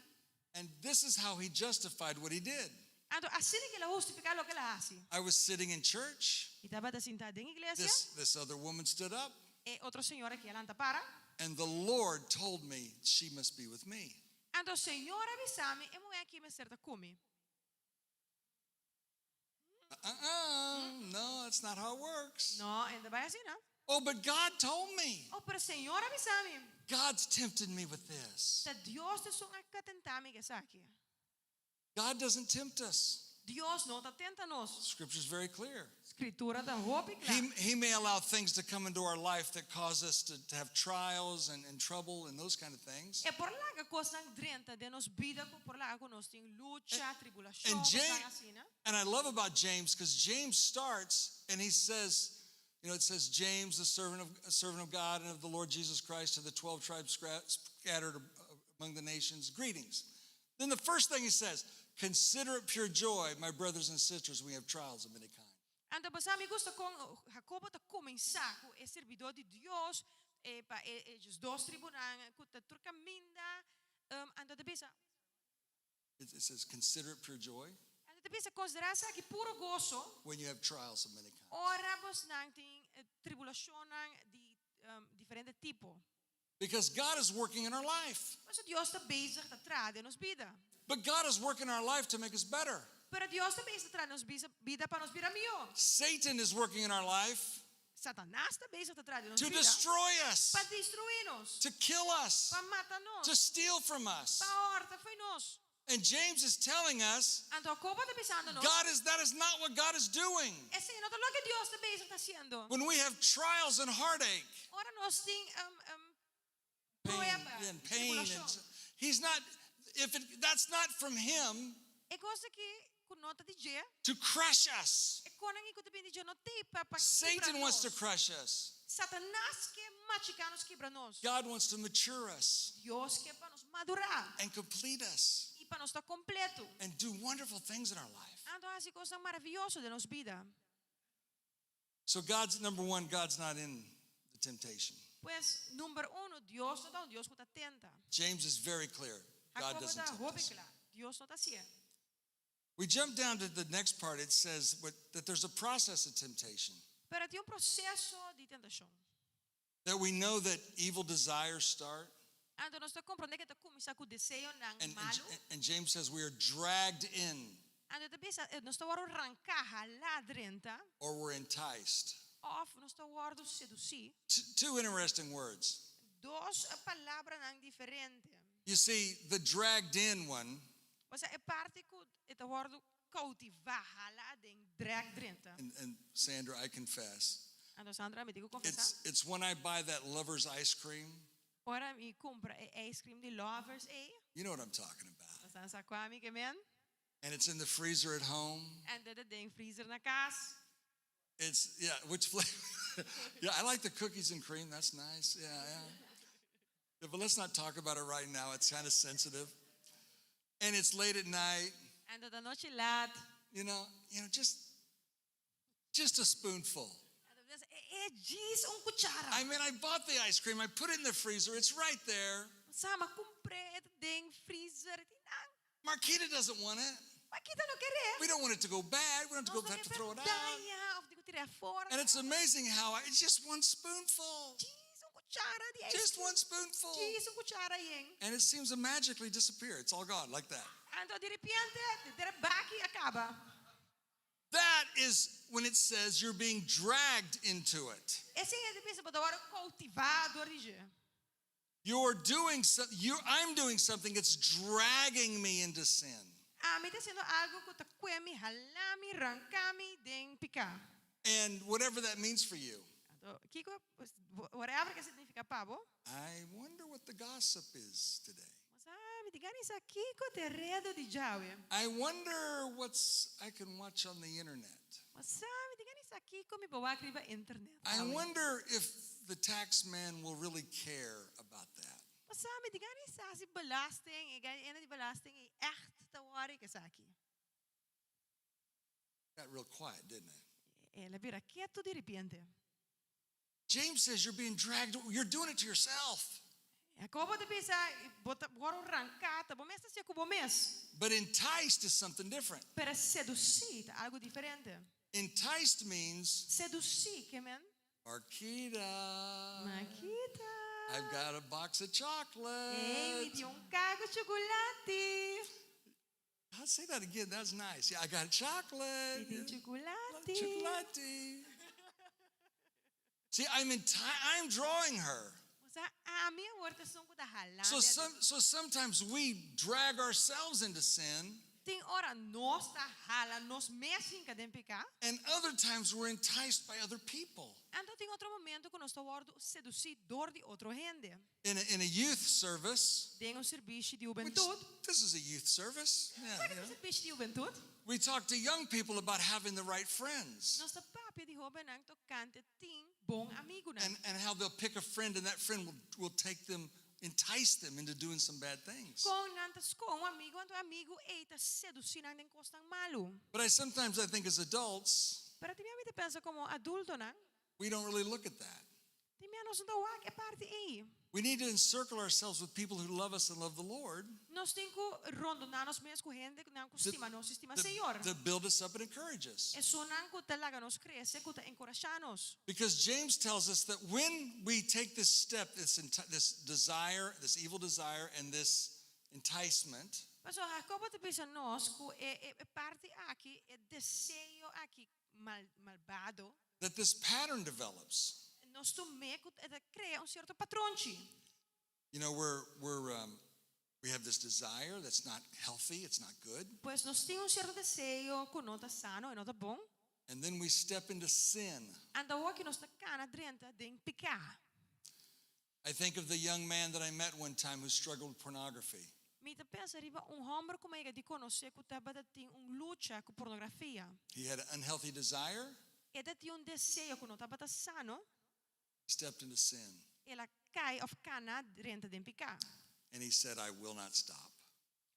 and this is how he justified what he did. anto asina ku el a hustifiká loke el a hasi. I was sitting in church. Mi tabata sintá den iglesia, This this other woman stood up, e otro señora aki a lanta para. and the Lord told me she must be with me. Anto Señor a bisa mi, e muhé aki mester ta ku mi. Uh-uh, no, that's not how it works. No, e no ta bai asina, no? Oh, but God told me. Oh, pero Señor a bisa mi. God's tempted me with this. Ta Dios ta esun a tenta mi ku esaki. God doesn't tempt us. Dios no ta tenta nos. Scripture's very clear. Skritura ta hopi kla. He, he may allow things to come into our life that cause us to, to have trials and, and trouble and those kind of things. E por laga kosnan drenta den nos bida ku por laga ku nos tin lucha, tribulashon, And kosnan James, asina. and I love about James because James starts and he says, you know, it says James, the servant of servant of God and of the Lord Jesus Christ, to the 12 tribes scattered among the nations, greetings. Then the first thing he says, consider it pure joy, my brothers and sisters, we have trials of many kinds. Anto bo sa mi gusta kon Jacobo ta kuminsá ku e sirbidó di Dios e pa e e 12 tribunan ku ta tur kaminda anto ta bisa It, it says, consider it pure joy Anto ta bisa konsiderá esaki puro goso when you have trials of many kinds. ora bosnan tin tribulashonnan di diferente tipo. Because God is working in our life. Pasobra Dios ta bezig ta traha den nos bida. But God is working in our life to make us better. Pero Dios ta bezig ta traha den nos bida pa nos bira mihó. Satan is working in our life Satanas ta bezig ta traha den nos to bida destroy us, pa destruí nos, to kill us, pa mata nos, to steal from us. pa hòrta fo'i nos. And James is telling us Anto Jacobo ta bisando nos, God is that is not what God is doing. Esei no ta loke Dios ta bezig ta hasiendo. When we have trials and heartache, Ora nos tin pain prueba, and pain and tribulashon. He's not, if it, that's not from him E kos aki ku no ta di dje, to crush us. e kosnan ku ta bin di dje no t'ei pa pa kibra Satan wants to nos. crush us. Satanas ke machiká nos kibra nos. God wants to mature us Dios ke pa nos madurá and complete us i pa nos ta kompleto. and do wonderful things in our life. Anto hasi kosnan maravioso den nos bida. So God's number one, God's not in the temptation. Pues, number uno, Dios no ta un Dios ku ta tenta. James is very clear. God Jacobo doesn't ta tempt hopi us. kla. Dios no ta hasié. We jump down to the next part. It says what, that there's a process of temptation. Pero tin un proseso di tentashon. That we know that evil desires start. Anto nos ta komprondé ku ta kuminsá ku deseonan And, and, malu. and James says we are dragged in Anto e ta bisa, nos ta wòrdu ranká, halá drenta, or we're enticed. òf nos ta wòrdu sedusí. Two interesting words. Dos palabranan diferente. You see, the dragged in one, Osea, e parti ku e ta wòrdu koutivá, halá den, drag drenta. and Sandra, I confess, Anto Sandra, mi tin ku konfesá. it's when I buy that lover's ice cream. Ora mi kumpra e ice cream di lovers ei. You know what I'm talking about. Boso sa kua mi ke men. And it's in the freezer at home. Anto e ta den freezer na kas. It's, yeah, which flavor? Yeah, I like the cookies and cream. That's nice. Yeah. Yeah, but let's not talk about it right now. It's kind of sensitive. And it's late at night. Anto ta nochi lat. Just a spoonful. Anto e djis un kuchara. I mean, I bought the ice cream. I put it in the freezer. It's right there. Sa, m'a kumpr'é, e ta den freezer. Marquita doesn't want it. Marquita no ke. We don't want it to go bad. We don't have to go have to throw it out. And it's amazing how it's just one spoonful. Djis un kuchara di ice Just cream. one spoonful. Djis un kuchara yen. And it seems to magically disappear. It's all gone like that. Anto di repente, e baki a kaba. That is when it says you're being dragged into it. Esei ta bisa bo ta wòrdu koutivá dor di dje. You're doing so, you, I'm doing something that's dragging me into sin. Ami ta hasiendo algu ku ta kue mi, hala mi, ranka mi den piká. And whatever that means for you. Anto, kiko, whatever ku esei ta nifiká pa bo. I wonder what the gossip is today. Mas ah, mi tin gana di sa kiko ta e redu di djawe. I wonder what's I can watch on the internet. Mas ah, mi tin gana di sa kiko mi por wak riba internet. I awe. wonder if the tax man will really care about that. Mas ah, mi tin gana di sa si belasting, e hende di belasting ei echt ta worry ku esaki. Got real quiet, didn't it? El a bira ketu di repente. James says you're being dragged, you're doing it to yourself. Jacobo ta bisa, bo ta wòrdu ranká, ta bo mes ta hasié ku bo mes. But enticed is something different. Pero sedusí ta algu diferente. Enticed means, Sedusí, ke men? Marquita, Marquita. I've got a box of Ei, mi chocolate. tin un kaha ku chukulati. I'll say that again. That's nice. Yeah, I got chocolate. Mi tin chukulati. Chocolate. See, I'm drawing her. Osea, ami awor ta esun ku ta hala. So sometimes we drag ourselves into sin, Tin ora nos ta hala nos mes hinka den piká. and other times we're enticed by other people. Anto tin otro momento ku nos ta wòrdu sedusí dor di otro hende. In a youth service, Den un servisio di which, hubentut. this is a youth service. Yeah, Sabe you ku know. servisio di hubentut? We talk to young people about having the right friends Nos ta papia di hóbennan tokante tin bon amigunan. and how they'll pick a friend and that friend will take them, entice them into doing some bad things. Kon nan ta skohe un amigu, anto e amigu ei ta sedusí nan den kosnan malu. But I sometimes I think as adults, Pero tin bia mi ta pensa komo adultonan, we don't really look at that. tin bia nos no ta wak e parti ei. We need to encircle ourselves with people who love us and love the Lord, Nos tin ku rondoná nos mes ku hendenan ku stima nos, stima Señor. that build us up and encourage us. Esunnan ku ta laga nos krese, ku ta enkurashá nos. Because James tells us that when we take this step, this desire, this evil desire, and this enticement, Paso Jacobo ta bisa nos ku e, e, e parti aki, e deseo aki mal, malbado, that this pattern develops. nos tum'é ku e ta krea un sierto patronchi. We have this desire that's not healthy, it's not good. Pues nos tin un sierto deseo ku no ta sano i no ta bon. And then we step into sin. Anto awor ku nos ta kana drenta den piká. I think of the young man that I met one time who struggled with pornography. Mi ta pensa riba un hòmber ku mi a yega di konosé ku tabata tin un lucha ku pornografia. He had an unhealthy desire, E ta tin un deseo ku no tabata sano, he stepped into sin, el a kai òf kana drenta den piká. and he said, I will not stop.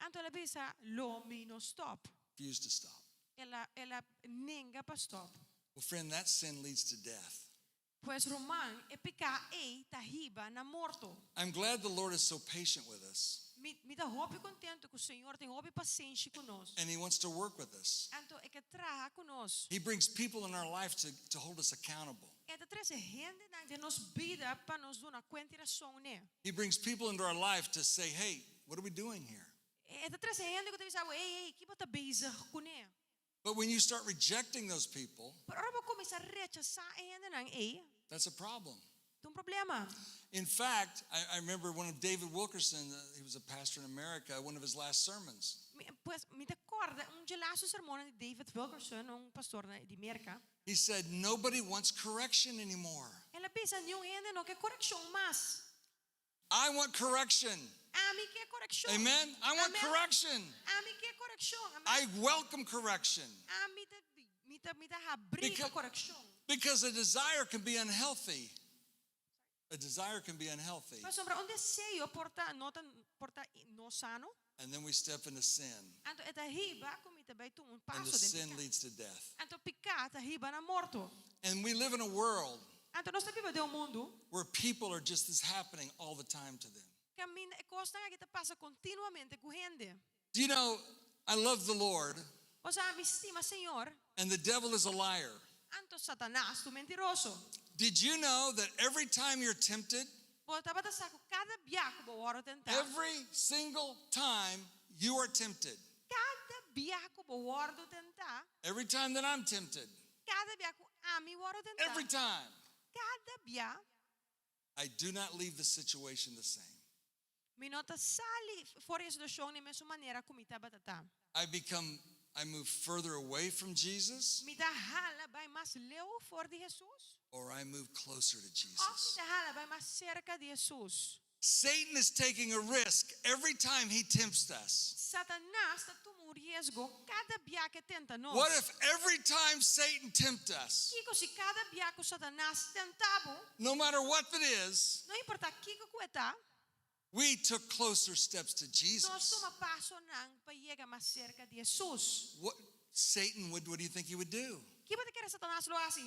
Anto el a bisa, Lo mi no stòp. Refused to stop. El a el a nenga pa stòp. Well, friend, that sin leads to death. Pues ruman, e piká ei ta hiba na morto. I'm glad the Lord is so patient with us Mi mi ta hopi kontentu ku Señor tin hopi pasenshi ku nos. and He wants to work with us. Anto e ke traha ku nos. He brings people in our life to, to hold us accountable. E ta trese hendenan den nos bida pa nos duna kuenta i rason n'e. He brings people into our life to say, hey, what are we doing here? E ta trese hende ku ta bisa bo, Ey, ey, ki bo ta bezig kuné? But when you start rejecting those people, Pero ora bo kuminsá rechasá e hendenan ei, that's a problem. ta un problema. In fact, I, I remember one of David Wilkerson, uh, he was a pastor in America, one of his last sermons. Mi, pues, mi ta kòrda un dje lastu sermonnan di David Wilkerson, un pastor na di Merka. He said, Nobody wants correction anymore. El a bisa, Niun hende no ke korekshon mas. I want correction. Ami ke korekshon. Amen. I want Amen. correction. Ami ke korekshon. Amen. I welcome correction Ami ta, mi ta, mi ta habrí pa Because- korekshon. because a desire can be unhealthy. A desire can be unhealthy. Pasobra un deseo por ta no ta por ta no sano. And then we step into sin, Anto e ta hiba ku mi ta bai tuma un and the paso den sin piká. leads to death. Anto piká ta hiba na morto. And we live in a world Anto nos ta biba den un mundu where people are just this happening all the time to them. kaminda e kosnan aki ta pasa kontinuamente ku hende. Do you know, I love the Lord, Bo sa, mi stima Señor, and the devil is a liar. anto Satanas ta un mentiroso. Did you know that every time you're tempted, Bo tabata sa ku kada bia ku bo wòrdu tentá, every single time you are tempted, kada bia ku bo wòrdu tentá, every time that I'm tempted, kada bia ku ami wòrdu tentá, every time, kada bia I do not leave the situation the same. mi no ta sali for di e situashon den mesun manera ku mi tabata ta. I become, I move further away from Jesus Mi ta hala bai mas leu for di Hesus or I move closer to òf mi Jesus. ta hala bai mas serka di Hesus. Satan is taking a risk every time he tempts us. Satanas ta tuma un riesgo kada bia ku e tenta nos. What if every time Satan tempts us, Kiko si kada bia ku Satanas tenta bo, no matter what it is, no importá kiko ku e ta, we took closer steps to nos Jesus? tuma pasonan pa yega mas serka di Hesus. What Satan would what do you think he would do? Ki bo ta kere Satanas lo hasi?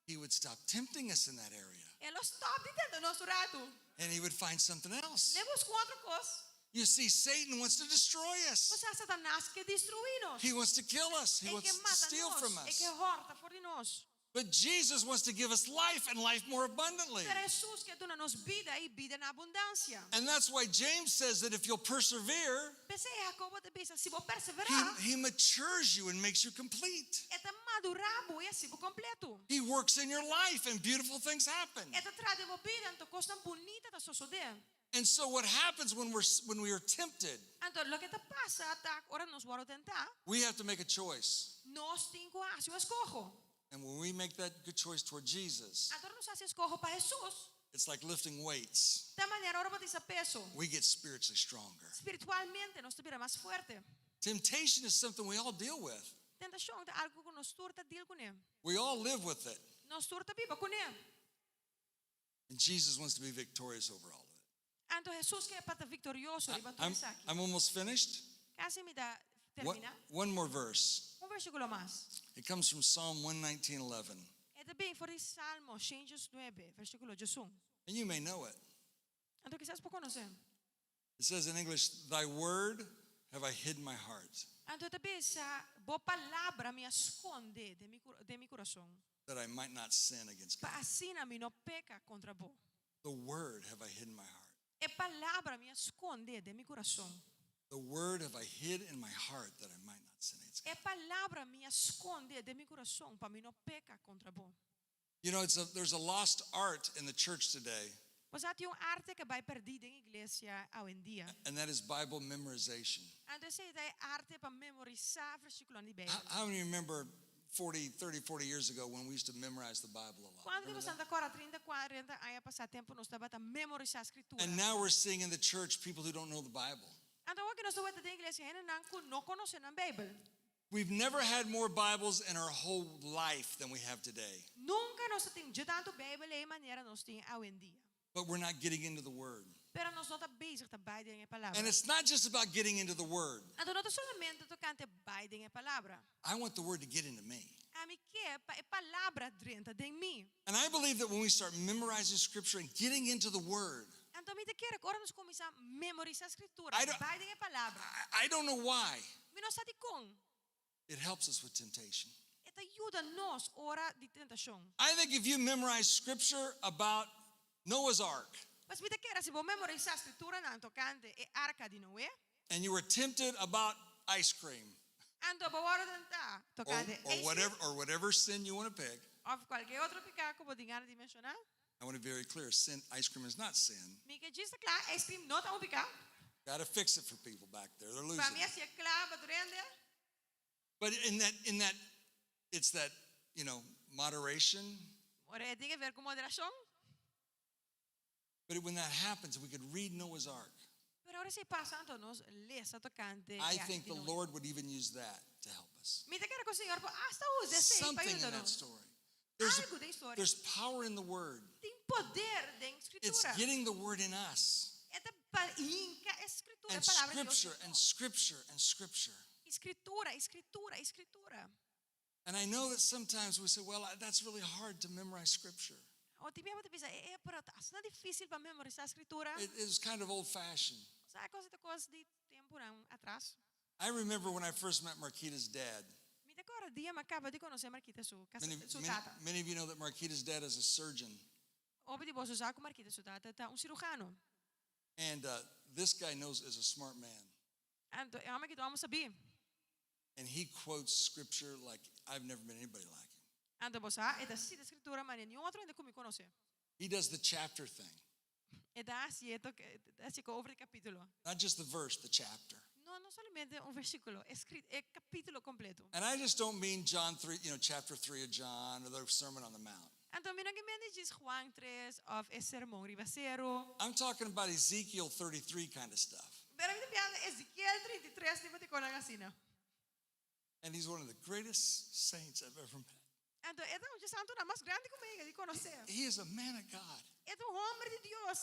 He would stop tempting us in that area E lo stòp di tenta nos un ratu. and he would find something else. L'e buska un otro kos. You see, Satan wants to destroy us. Bo sa Satanas ke destruí nos. He wants to kill us. He E wants ke to mata steal nos. from E us. ke hòrta for di nos. But Jesus wants to give us life and life more abundantly. Pero Hesus ke duna nos bida i bida na abundansia. And that's why James says that if you'll persevere, P'esei Jakobo ta bisa, si bo perseverá, he, he matures you and makes you complete. e ta madurá bo i hasi bo kompleto. He works in your life and beautiful things happen. E ta traha den bo bida, anto kosnan bunita ta sosodé. And so what happens when we're when we are tempted, Anto loke ta pasa ta ora nos wòrdu tentá, we have to make a choice. nos tin ku hasi un eskoho. And when we make that good choice toward Jesus, Anto ora nos hasi eskoho pa Hesus, it's like lifting weights. ta manera ora bo ta hisa peso. We get spiritually stronger. Spiritualmente nos ta bira mas fuerte. Temptation is something we all deal with. Tentashon ta algu ku nos tur ta deal kuné. We all live with it. Nos tur ta biba kuné. And Jesus wants to be victorious over all of it. Anto Hesus ke pa ta viktorioso riba tur I'm, esaki. I'm almost finished. Kasi mi ta One, terminá. one more verse. Un versíkulo mas. It comes from Psalm 119.11. E ta bin for di Salmo 109, versíkulo 11. And you may know it. Anto kisas bo konosé. It says in English, Thy word have I hid in my heart, Anto e ta bisa, Bo palabra mi a skonde den mi, den mi kurason, that I might not sin against pa God. asina mi no peka kontra bo. The word have I hid in my heart. E palabra mi a skonde den mi kurason. The word have I hid in my heart that I might not sin against E God. palabra mi a skonde den mi kurason pa mi no peka kontra bo. You know, it's a, there's a lost art in the church today, Bo sa tin un arte ku a bai pèrdí den iglesia awendia. and that is Bible memorization. Anto esei ta e arte pa memorisá versíkulonan di How, Beibel. how many remember 40, 30, 40 years ago when we used to memorize the Bible a lot? Kuantu di Remember boso that? ta kòrda 30, 40 aña pasá tempu nos tabata memorisá skritura. And now we're seeing in the church people who don't know the Bible. Anto awor ku nos ta wak den iglesia hendenan ku no konosé nan Beibel. We've never had more Bibles in our whole life than we have today, Nunka nos tabatin dje tantu Beibel ei manera nos tin awendia. but we're not getting into the Word. Pero nos no ta bezig ta bai den e palabra. And it's not just about getting into the Word. Anto no ta solamente tokante bai den e palabra. I want the Word to get into me. Ami ke pa e palabra drenta den mi. And I believe that when we start memorizing Scripture and getting into the Word, Anto mi ta kere ku ora nos kuminsá memorisá skritura, I don't- bai den e palabra. I don't know why, Mi no sa dikon. it helps us with temptation. E ta yuda nos ora di tentashon. I think if you memorize Scripture about Noah's Ark Pues mi ta kere si bo memorisá skrituranan tokante e arka di Noe, and you were tempted about ice cream anto bo wòrdu tentá or, tokante or ijs cream whatever or whatever sin you want to pick, òf kualke otro piká ku bo tin gana di menshoná. I want to be very clear, sin ice cream is not sin. Mi ke djis ta kla, ijs cream no ta un piká. Got to fix it for people back there. They're Pa losing. mi it. hasié kla pa tur hende. But in that in that it's that, you know, moderation. Ora e tin ke ver ku moderashon. But when that happens, we could read Noah's Ark. Pero ora esei pasa anto nos lesa tokante e I arka think di the Noe. Lord would even use that to help us. Mi ta kere ku Señor por asta usa esei pa Something in yuda that nos. story. There's, Algu den historia. there's power in the word. Tin poder den It's skritura. getting the word in us. E ta pa hinka e skritura, And e palabra di Dios scripture den and nos. scripture and scripture. E skritura, e skritura, e skritura. And I know that sometimes we say, well, that's really hard to memorize scripture. O tin biaha bo ta bisa, e e pero ta asina difísil pa memorisá skritura. It is kind of old fashioned. Sa kos ta kos di tempunan atras. I remember when I first met Marquita's dad. Mi ta kòrda dia m'a kaba di konosé Marquita su kasa, Many, su many, tata. many of you know that Marquita's dad is a surgeon. Hopi di boso sa ku Marquita su tata ta un siruhano. And uh, this guy knows is a smart man. Anto e hòmber akí ta un hòmber sabí. And he quotes scripture like I've never met anybody like him. Anto bo sa, e ta sita skritura manera niun otro hende ku mi konosé. He does the chapter thing, E ta hasi e toke, e ta hasi ku over di kapítulo. not just the verse, the chapter. No, no solamente un versíkulo, e skrit, e kapítulo kompleto. And I just don't mean John 3, you know, chapter 3 of John or the Sermon on the Mount. Anto mi no ke men djis Juan 3 òf e Sermon riba Seru. I'm talking about Ezekiel 33 kind of stuff. Pero mi ta papiando Ezekiel 33 tipo di kosnan asina. And he's one of the greatest saints I've ever met. Anto e ta un dje santunan mas grandi ku mi a yega di konosé. He is a man of God. E ta un hòmber di Dios.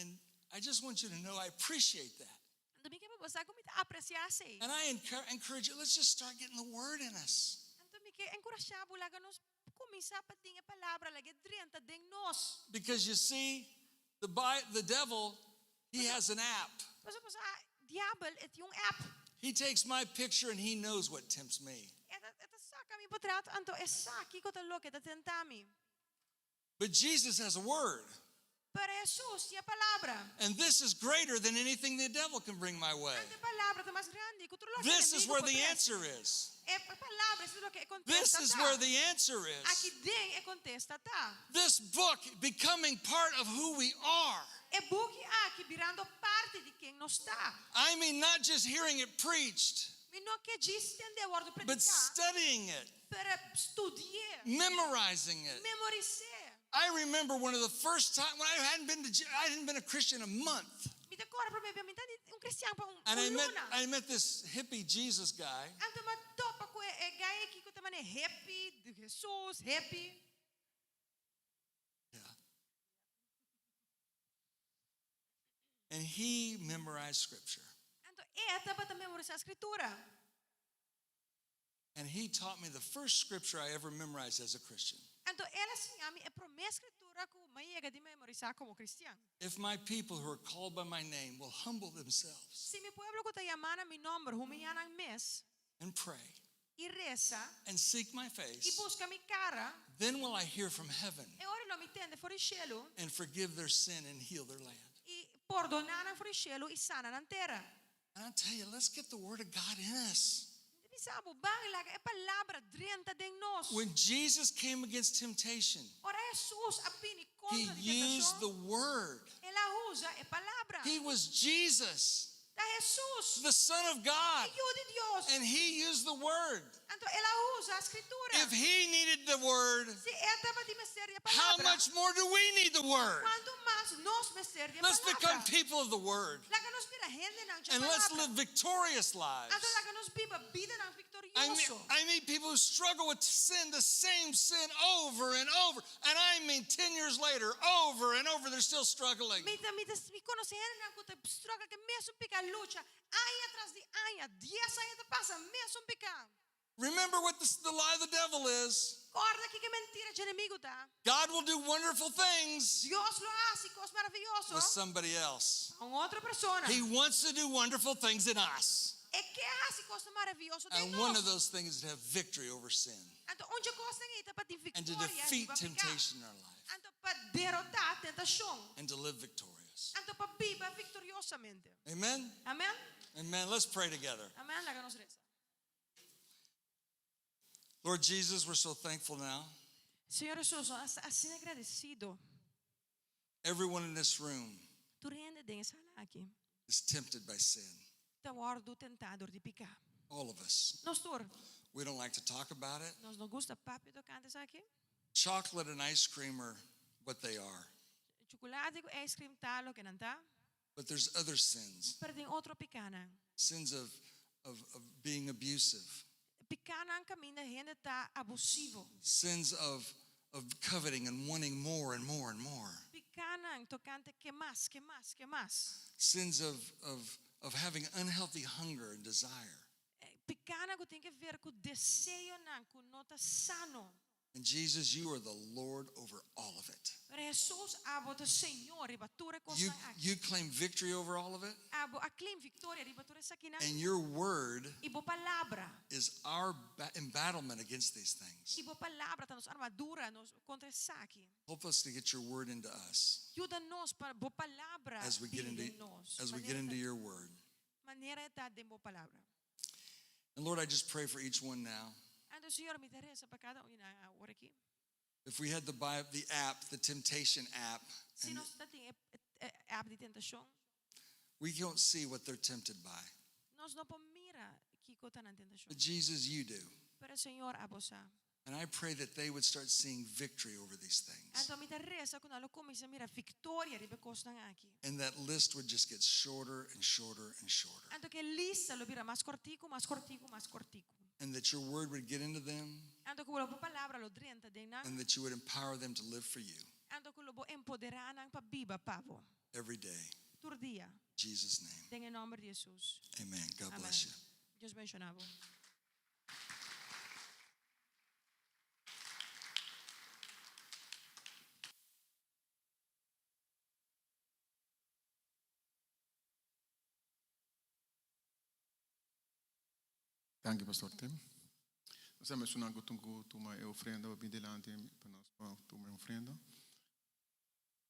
And I just want you to know I appreciate that. Anto mi ke pa bo sa ku mi ta apresiá esei. And I encourage you, let's just start getting the word in us. Anto mi ke enkurashá bo laga nos kuminsá pa tin e palabra, laga e drenta den nos. Because you see, the, the devil, he has an app. Pasobra bo sa, diabel e tin un app. He takes my picture and he knows what tempts me. E ta, e ta saka mi potret, anto e sa kiko ta loke ta tenta mi. But Jesus has a word. Pero Hesus tin e palabra. And this is greater than anything the devil can bring my way. Anto e palabra ta mas grandi ku tur loke This is enemigu where por the trese. answer is. E palabra, esei ta loke e This kontesta is ta. where the answer is. Aki den e kontesta ta. This book becoming part of who we are. E buki aki birando parti di ken nos ta. I mean, not just hearing it preached, Mi no ke djis tend'é wòrdu but prediká, studying it, pero studi'é, memorizing it. memoris'é. I remember one of the first time when I hadn't been to, I hadn't been a Christian a month, Mi ta kòrda promé bia mi ta un kristian pa un, and I un met luna. I met this hippie Jesus guy, Anto m'a topa ku e e gai aki ku ta manera hippie, di Hesus, hippie. Yeah. And he memorized scripture. Anto e tabata memorisá skritura. And he taught me the first scripture I ever memorized as a Christian. Anto el a siña mi e promé skritura ku m'a yega di memorisá komo kristian. If my people who are called by my name will humble themselves Si mi pueblo ku ta yamá na mi nòmber humiliá nan mes and pray i resa and seek my i face, buska mi kara, then will I hear from heaven e ora lo mi tende for di shelu and forgive their sin and heal their land. i pordoná nan for di shelu i sana nan tera. And I tell you, let's get the word of God in us. Mi ta bisa bo, ban laga e palabra drenta den nos. When Jesus came against temptation, Ora Hesus a bini he kontra di used the tentashon, word. el a usa e palabra. He was Jesus. Ta Hesus, the Son of God, e Yu di Dios. and he used the word. Anto el a usa Skritura. If he needed the word, Si e tabatin mester di how palabra, much more do we need the word? kuantu mas nos mester di Let's become palabra? people of the word Laga nos bira hendenan dje and let's palabra. live victorious lives. Anto laga nos biba bidanan I mean, viktorioso. I meet people who struggle with sin, the same sin over and over. And I mean, 10 years later, over and over, they're still struggling. Mi ta mi ta mi konosé hendenan ku ta struggle ku mesun piká lucha aña tras di aña, dies aña ta pasa mesun piká. Remember what the, the lie of the devil is Kòrda kiko e mentira dje enemigu ta. God will do wonderful things Dios lo hasi kos maravioso with somebody else. pa un otro persona. He wants to do wonderful things in us. E ke hasi kos maravioso den And one of nos. those things is to have victory over sin Anto un dje kosnan ei ta pa tin and to viktoria defeat riba piká. temptation in our life Anto pa derotá tentashon. and to live victorious. Anto pa biba viktoriosamente. Amen? Amèn? Amen. Let's pray together. Amèn. Laga nos resa. Lord Jesus, we're so thankful now. Señor Hesus, nos ta asina agradesido. Everyone in this room Tur hende den e sala aki is tempted by sin. ta wòrdu tentá dor di piká. All of us. Nos tur, We don't like to talk about it. nos no gusta papia tokante esaki. Chocolate and ice cream are what they are. Chukulate ku ijskrim ta loke nan ta. But there's other sins Pero tin otro pikánan. sins of, of, of being abusive, Pikánan kaminda hende ta abusivo. sins of, of coveting and wanting more and more and more, Pikánan tokante ke mas, ke mas, ke mas. sins of, of, of having unhealthy hunger and desire. Pikánan ku tin ke ver ku deseonan ku no ta sano. And Jesus, you are the Lord over all of it. Pero Hesus, abo ta Señor riba tur e You, kosnan aki. you claim victory over all of it, Abo a claim viktoria riba tur esakinan. and your word I bo palabra. is our ba- embattlement against these things. I bo palabra ta nos armadura nos kontra esaki. Help us to get your word into us Yuda nos pa bo palabra as we get bin into, den nos. as we get Manera into ta- your word. Manera ta den bo palabra. And Lord, I just pray for each one now. Anto Señor, mi ta resa pa kada un di nan awor aki. If we had the, Bi- the app, the temptation app, Si and nos tatin e e app di tentashon, we don't see what they're tempted by. nos no por mira kiko ta nan tentashon. But Jesus, you do. Pero Señor, abo sa. And I pray that they would start seeing victory over these things. Anto mi ta resa ku nan lo kuminsá mira viktoria riba e kosnan aki. And that list would just get shorter and shorter and shorter. Anto ku e lista lo bira mas kòrtiku, mas kòrtiku, mas kòrtiku. And that your word would get into them Anto ku bo palabra lo drenta den nan. and that you would empower them to live for you Anto ku lo bo empoderá nan pa biba pa bo. every day. Tur dia. In Jesus' name. Den e nòmber di Hesus. Amen. God Amèn. bless you. Dios bendishoná bo. Danki Pastor Tim. Nos a menshoná ku tin ku tuma e ofrenda pa bin dilanti pa nos pa tuma e ofrenda.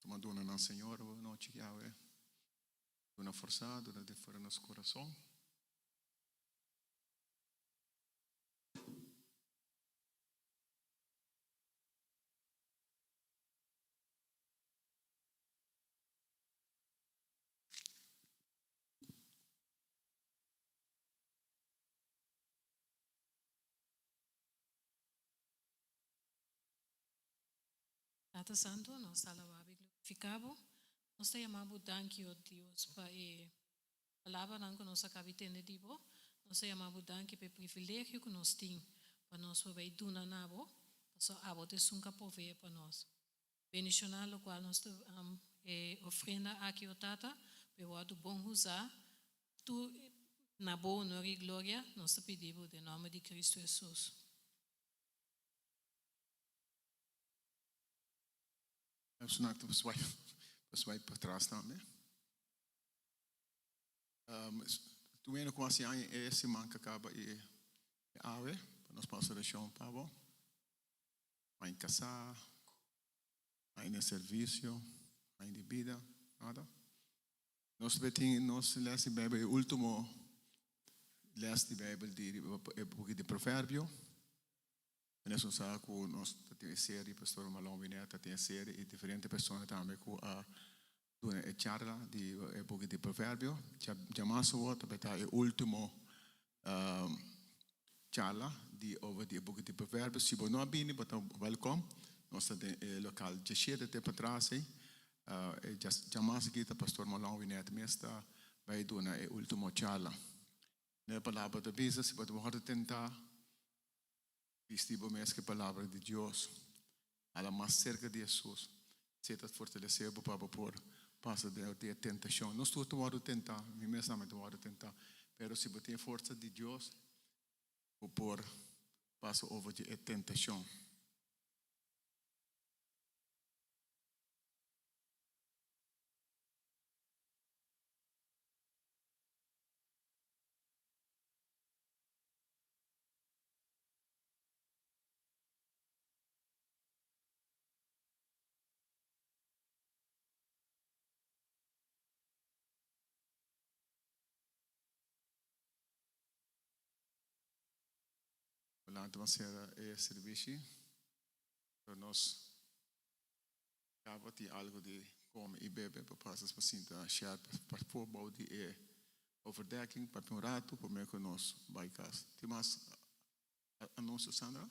Tuma duna nan Señor awe nochi awe. Duna forsá, duna di fuera nos kurason. Tata Santu, nos ta alabá bo i glorifiká bo. Nos ta yama bo danki, o Dios, pa e palabranan ku nos a kabi tende di bo. Nos ta yama bo danki pa e privilegio ku nos tin pa nos por bai duna na bo, pasobra abo ta esun ku a proveé pa nos. Bendishoná lokual nos ta e ofrenda aki, o Tata, pa e wòrdu bon usá tur na bo honor i gloria, nos ta pidi bo den nòmber di Kristu Hesus. Personal ta swipe, ta swipe patras tambe. Um, tu eno ku hasi aña e siman ka kaba e awe, pa nos pasa orashon pa bo. Aña kasá, aña den servisio, aña di bida, nada. Nos tin nos les di Bijbel, e último les di Bijbel di e buki di Proverbio. En esun sa ku nos ta tin e serie, Pastor Malon Winet ta tin e serie i diferente persona tambe ku a. Duna e charla di e buki di Proverbio. Djamas awor ta beta e ultimo charla di over di e buki di Proverbio. Si bo no a bini, bo ta welkom. Nos ta den e lokal djeshete te patras ei. E djamas aki ta Pastor Malon Winet mes ta bai duna e ultimo charla. E palabra ta bisa, si bo ta wòrdu tentá, Bisti bo mes ku e Palabra di Dios. Hala mas serka di Hesus. Esei ta fortalesé bo pa bo por pasa den di e tentashon. Nos tur ta wòrdu tentá, mi mes tambe ta wòrdu tentá. Pero si bo tin e forsa di Dios, bo por pasa over di e tentashon. Lanta ban sera e servishi, pero nos caba tin algo di come y bebe pa pasa pa sinta share pa for bou di e overdekking papia un rato prome cu nos bay cas. Tin mas anuncio Sandra?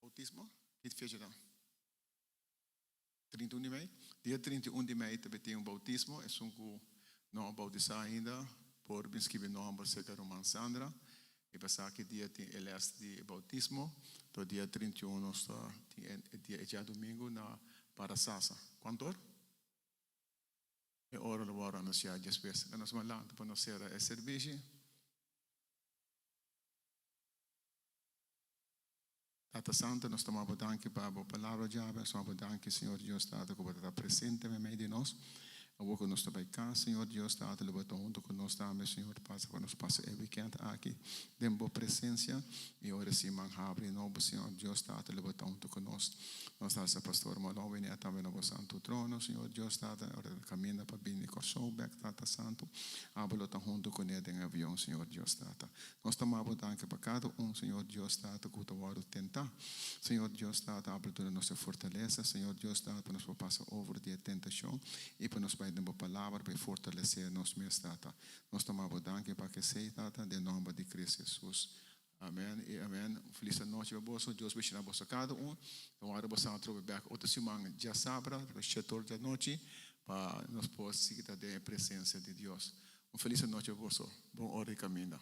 Bautismo? Ki fecha ta? 31 di mei? Dia 31 di mei ta tin un bautismo. Esun ku no a bautisá ainda por bin skibi nòmber serka ruman Sandra. I pasá ki dia tin e lès di bautismo. To dia 31 nos ta tin e dia e djadumingu na Parasasa. Kuantu or? E ora lo wòrdu anunsiá despues. Nos lanta pa nos sera e serbishi. Tata Santo, nos ta duna Bo danki pa Bo palabra djawe. Nos ta duna Bo danki, Señor Dios Tata, ku Bo ta presente meimei di nos. Awor ku nos ta bai kas, Señor Dios Tata, lo Bo ta huntu ku nos tambe, Señor. Pasa pa nos pasa e wikènt aki den Bo presensia. I ora e siman habri nobo, Señor Dios Tata, lo Bo ta huntu ku nos. Nos ta hasi Pastor Malon bini tambe na Bo santu trono, Señor Dios Tata, ora ta kaminda pa bini Kòrsou bèk, Tata Santu. Abo lo ta huntu kuné den avion, Señor Dios Tata. Nos ta maba danki pa kada un, Señor Dios Tata, ku ta wòrdu tentá. Señor Dios Tata, abra duna nos e fortalesa, Señor Dios Tata, pa nos por pasa over di e tentashon i pa nos bai den Bo Palabra pa e fortalesé nos mes, Tata. Nos ta maba danki pa kesei, Tata, den nòmber di Cristo Jesus. Amen i amen. Un felis anochi pa boso. Dios bishina boso kada un. Ta wòrdu boso atrobe bèk otro siman djasabra, shete or di anochi, pa nos por sigui ta den e presensia di Dios. Un felis anochi pa boso. Bon ora di kaminda.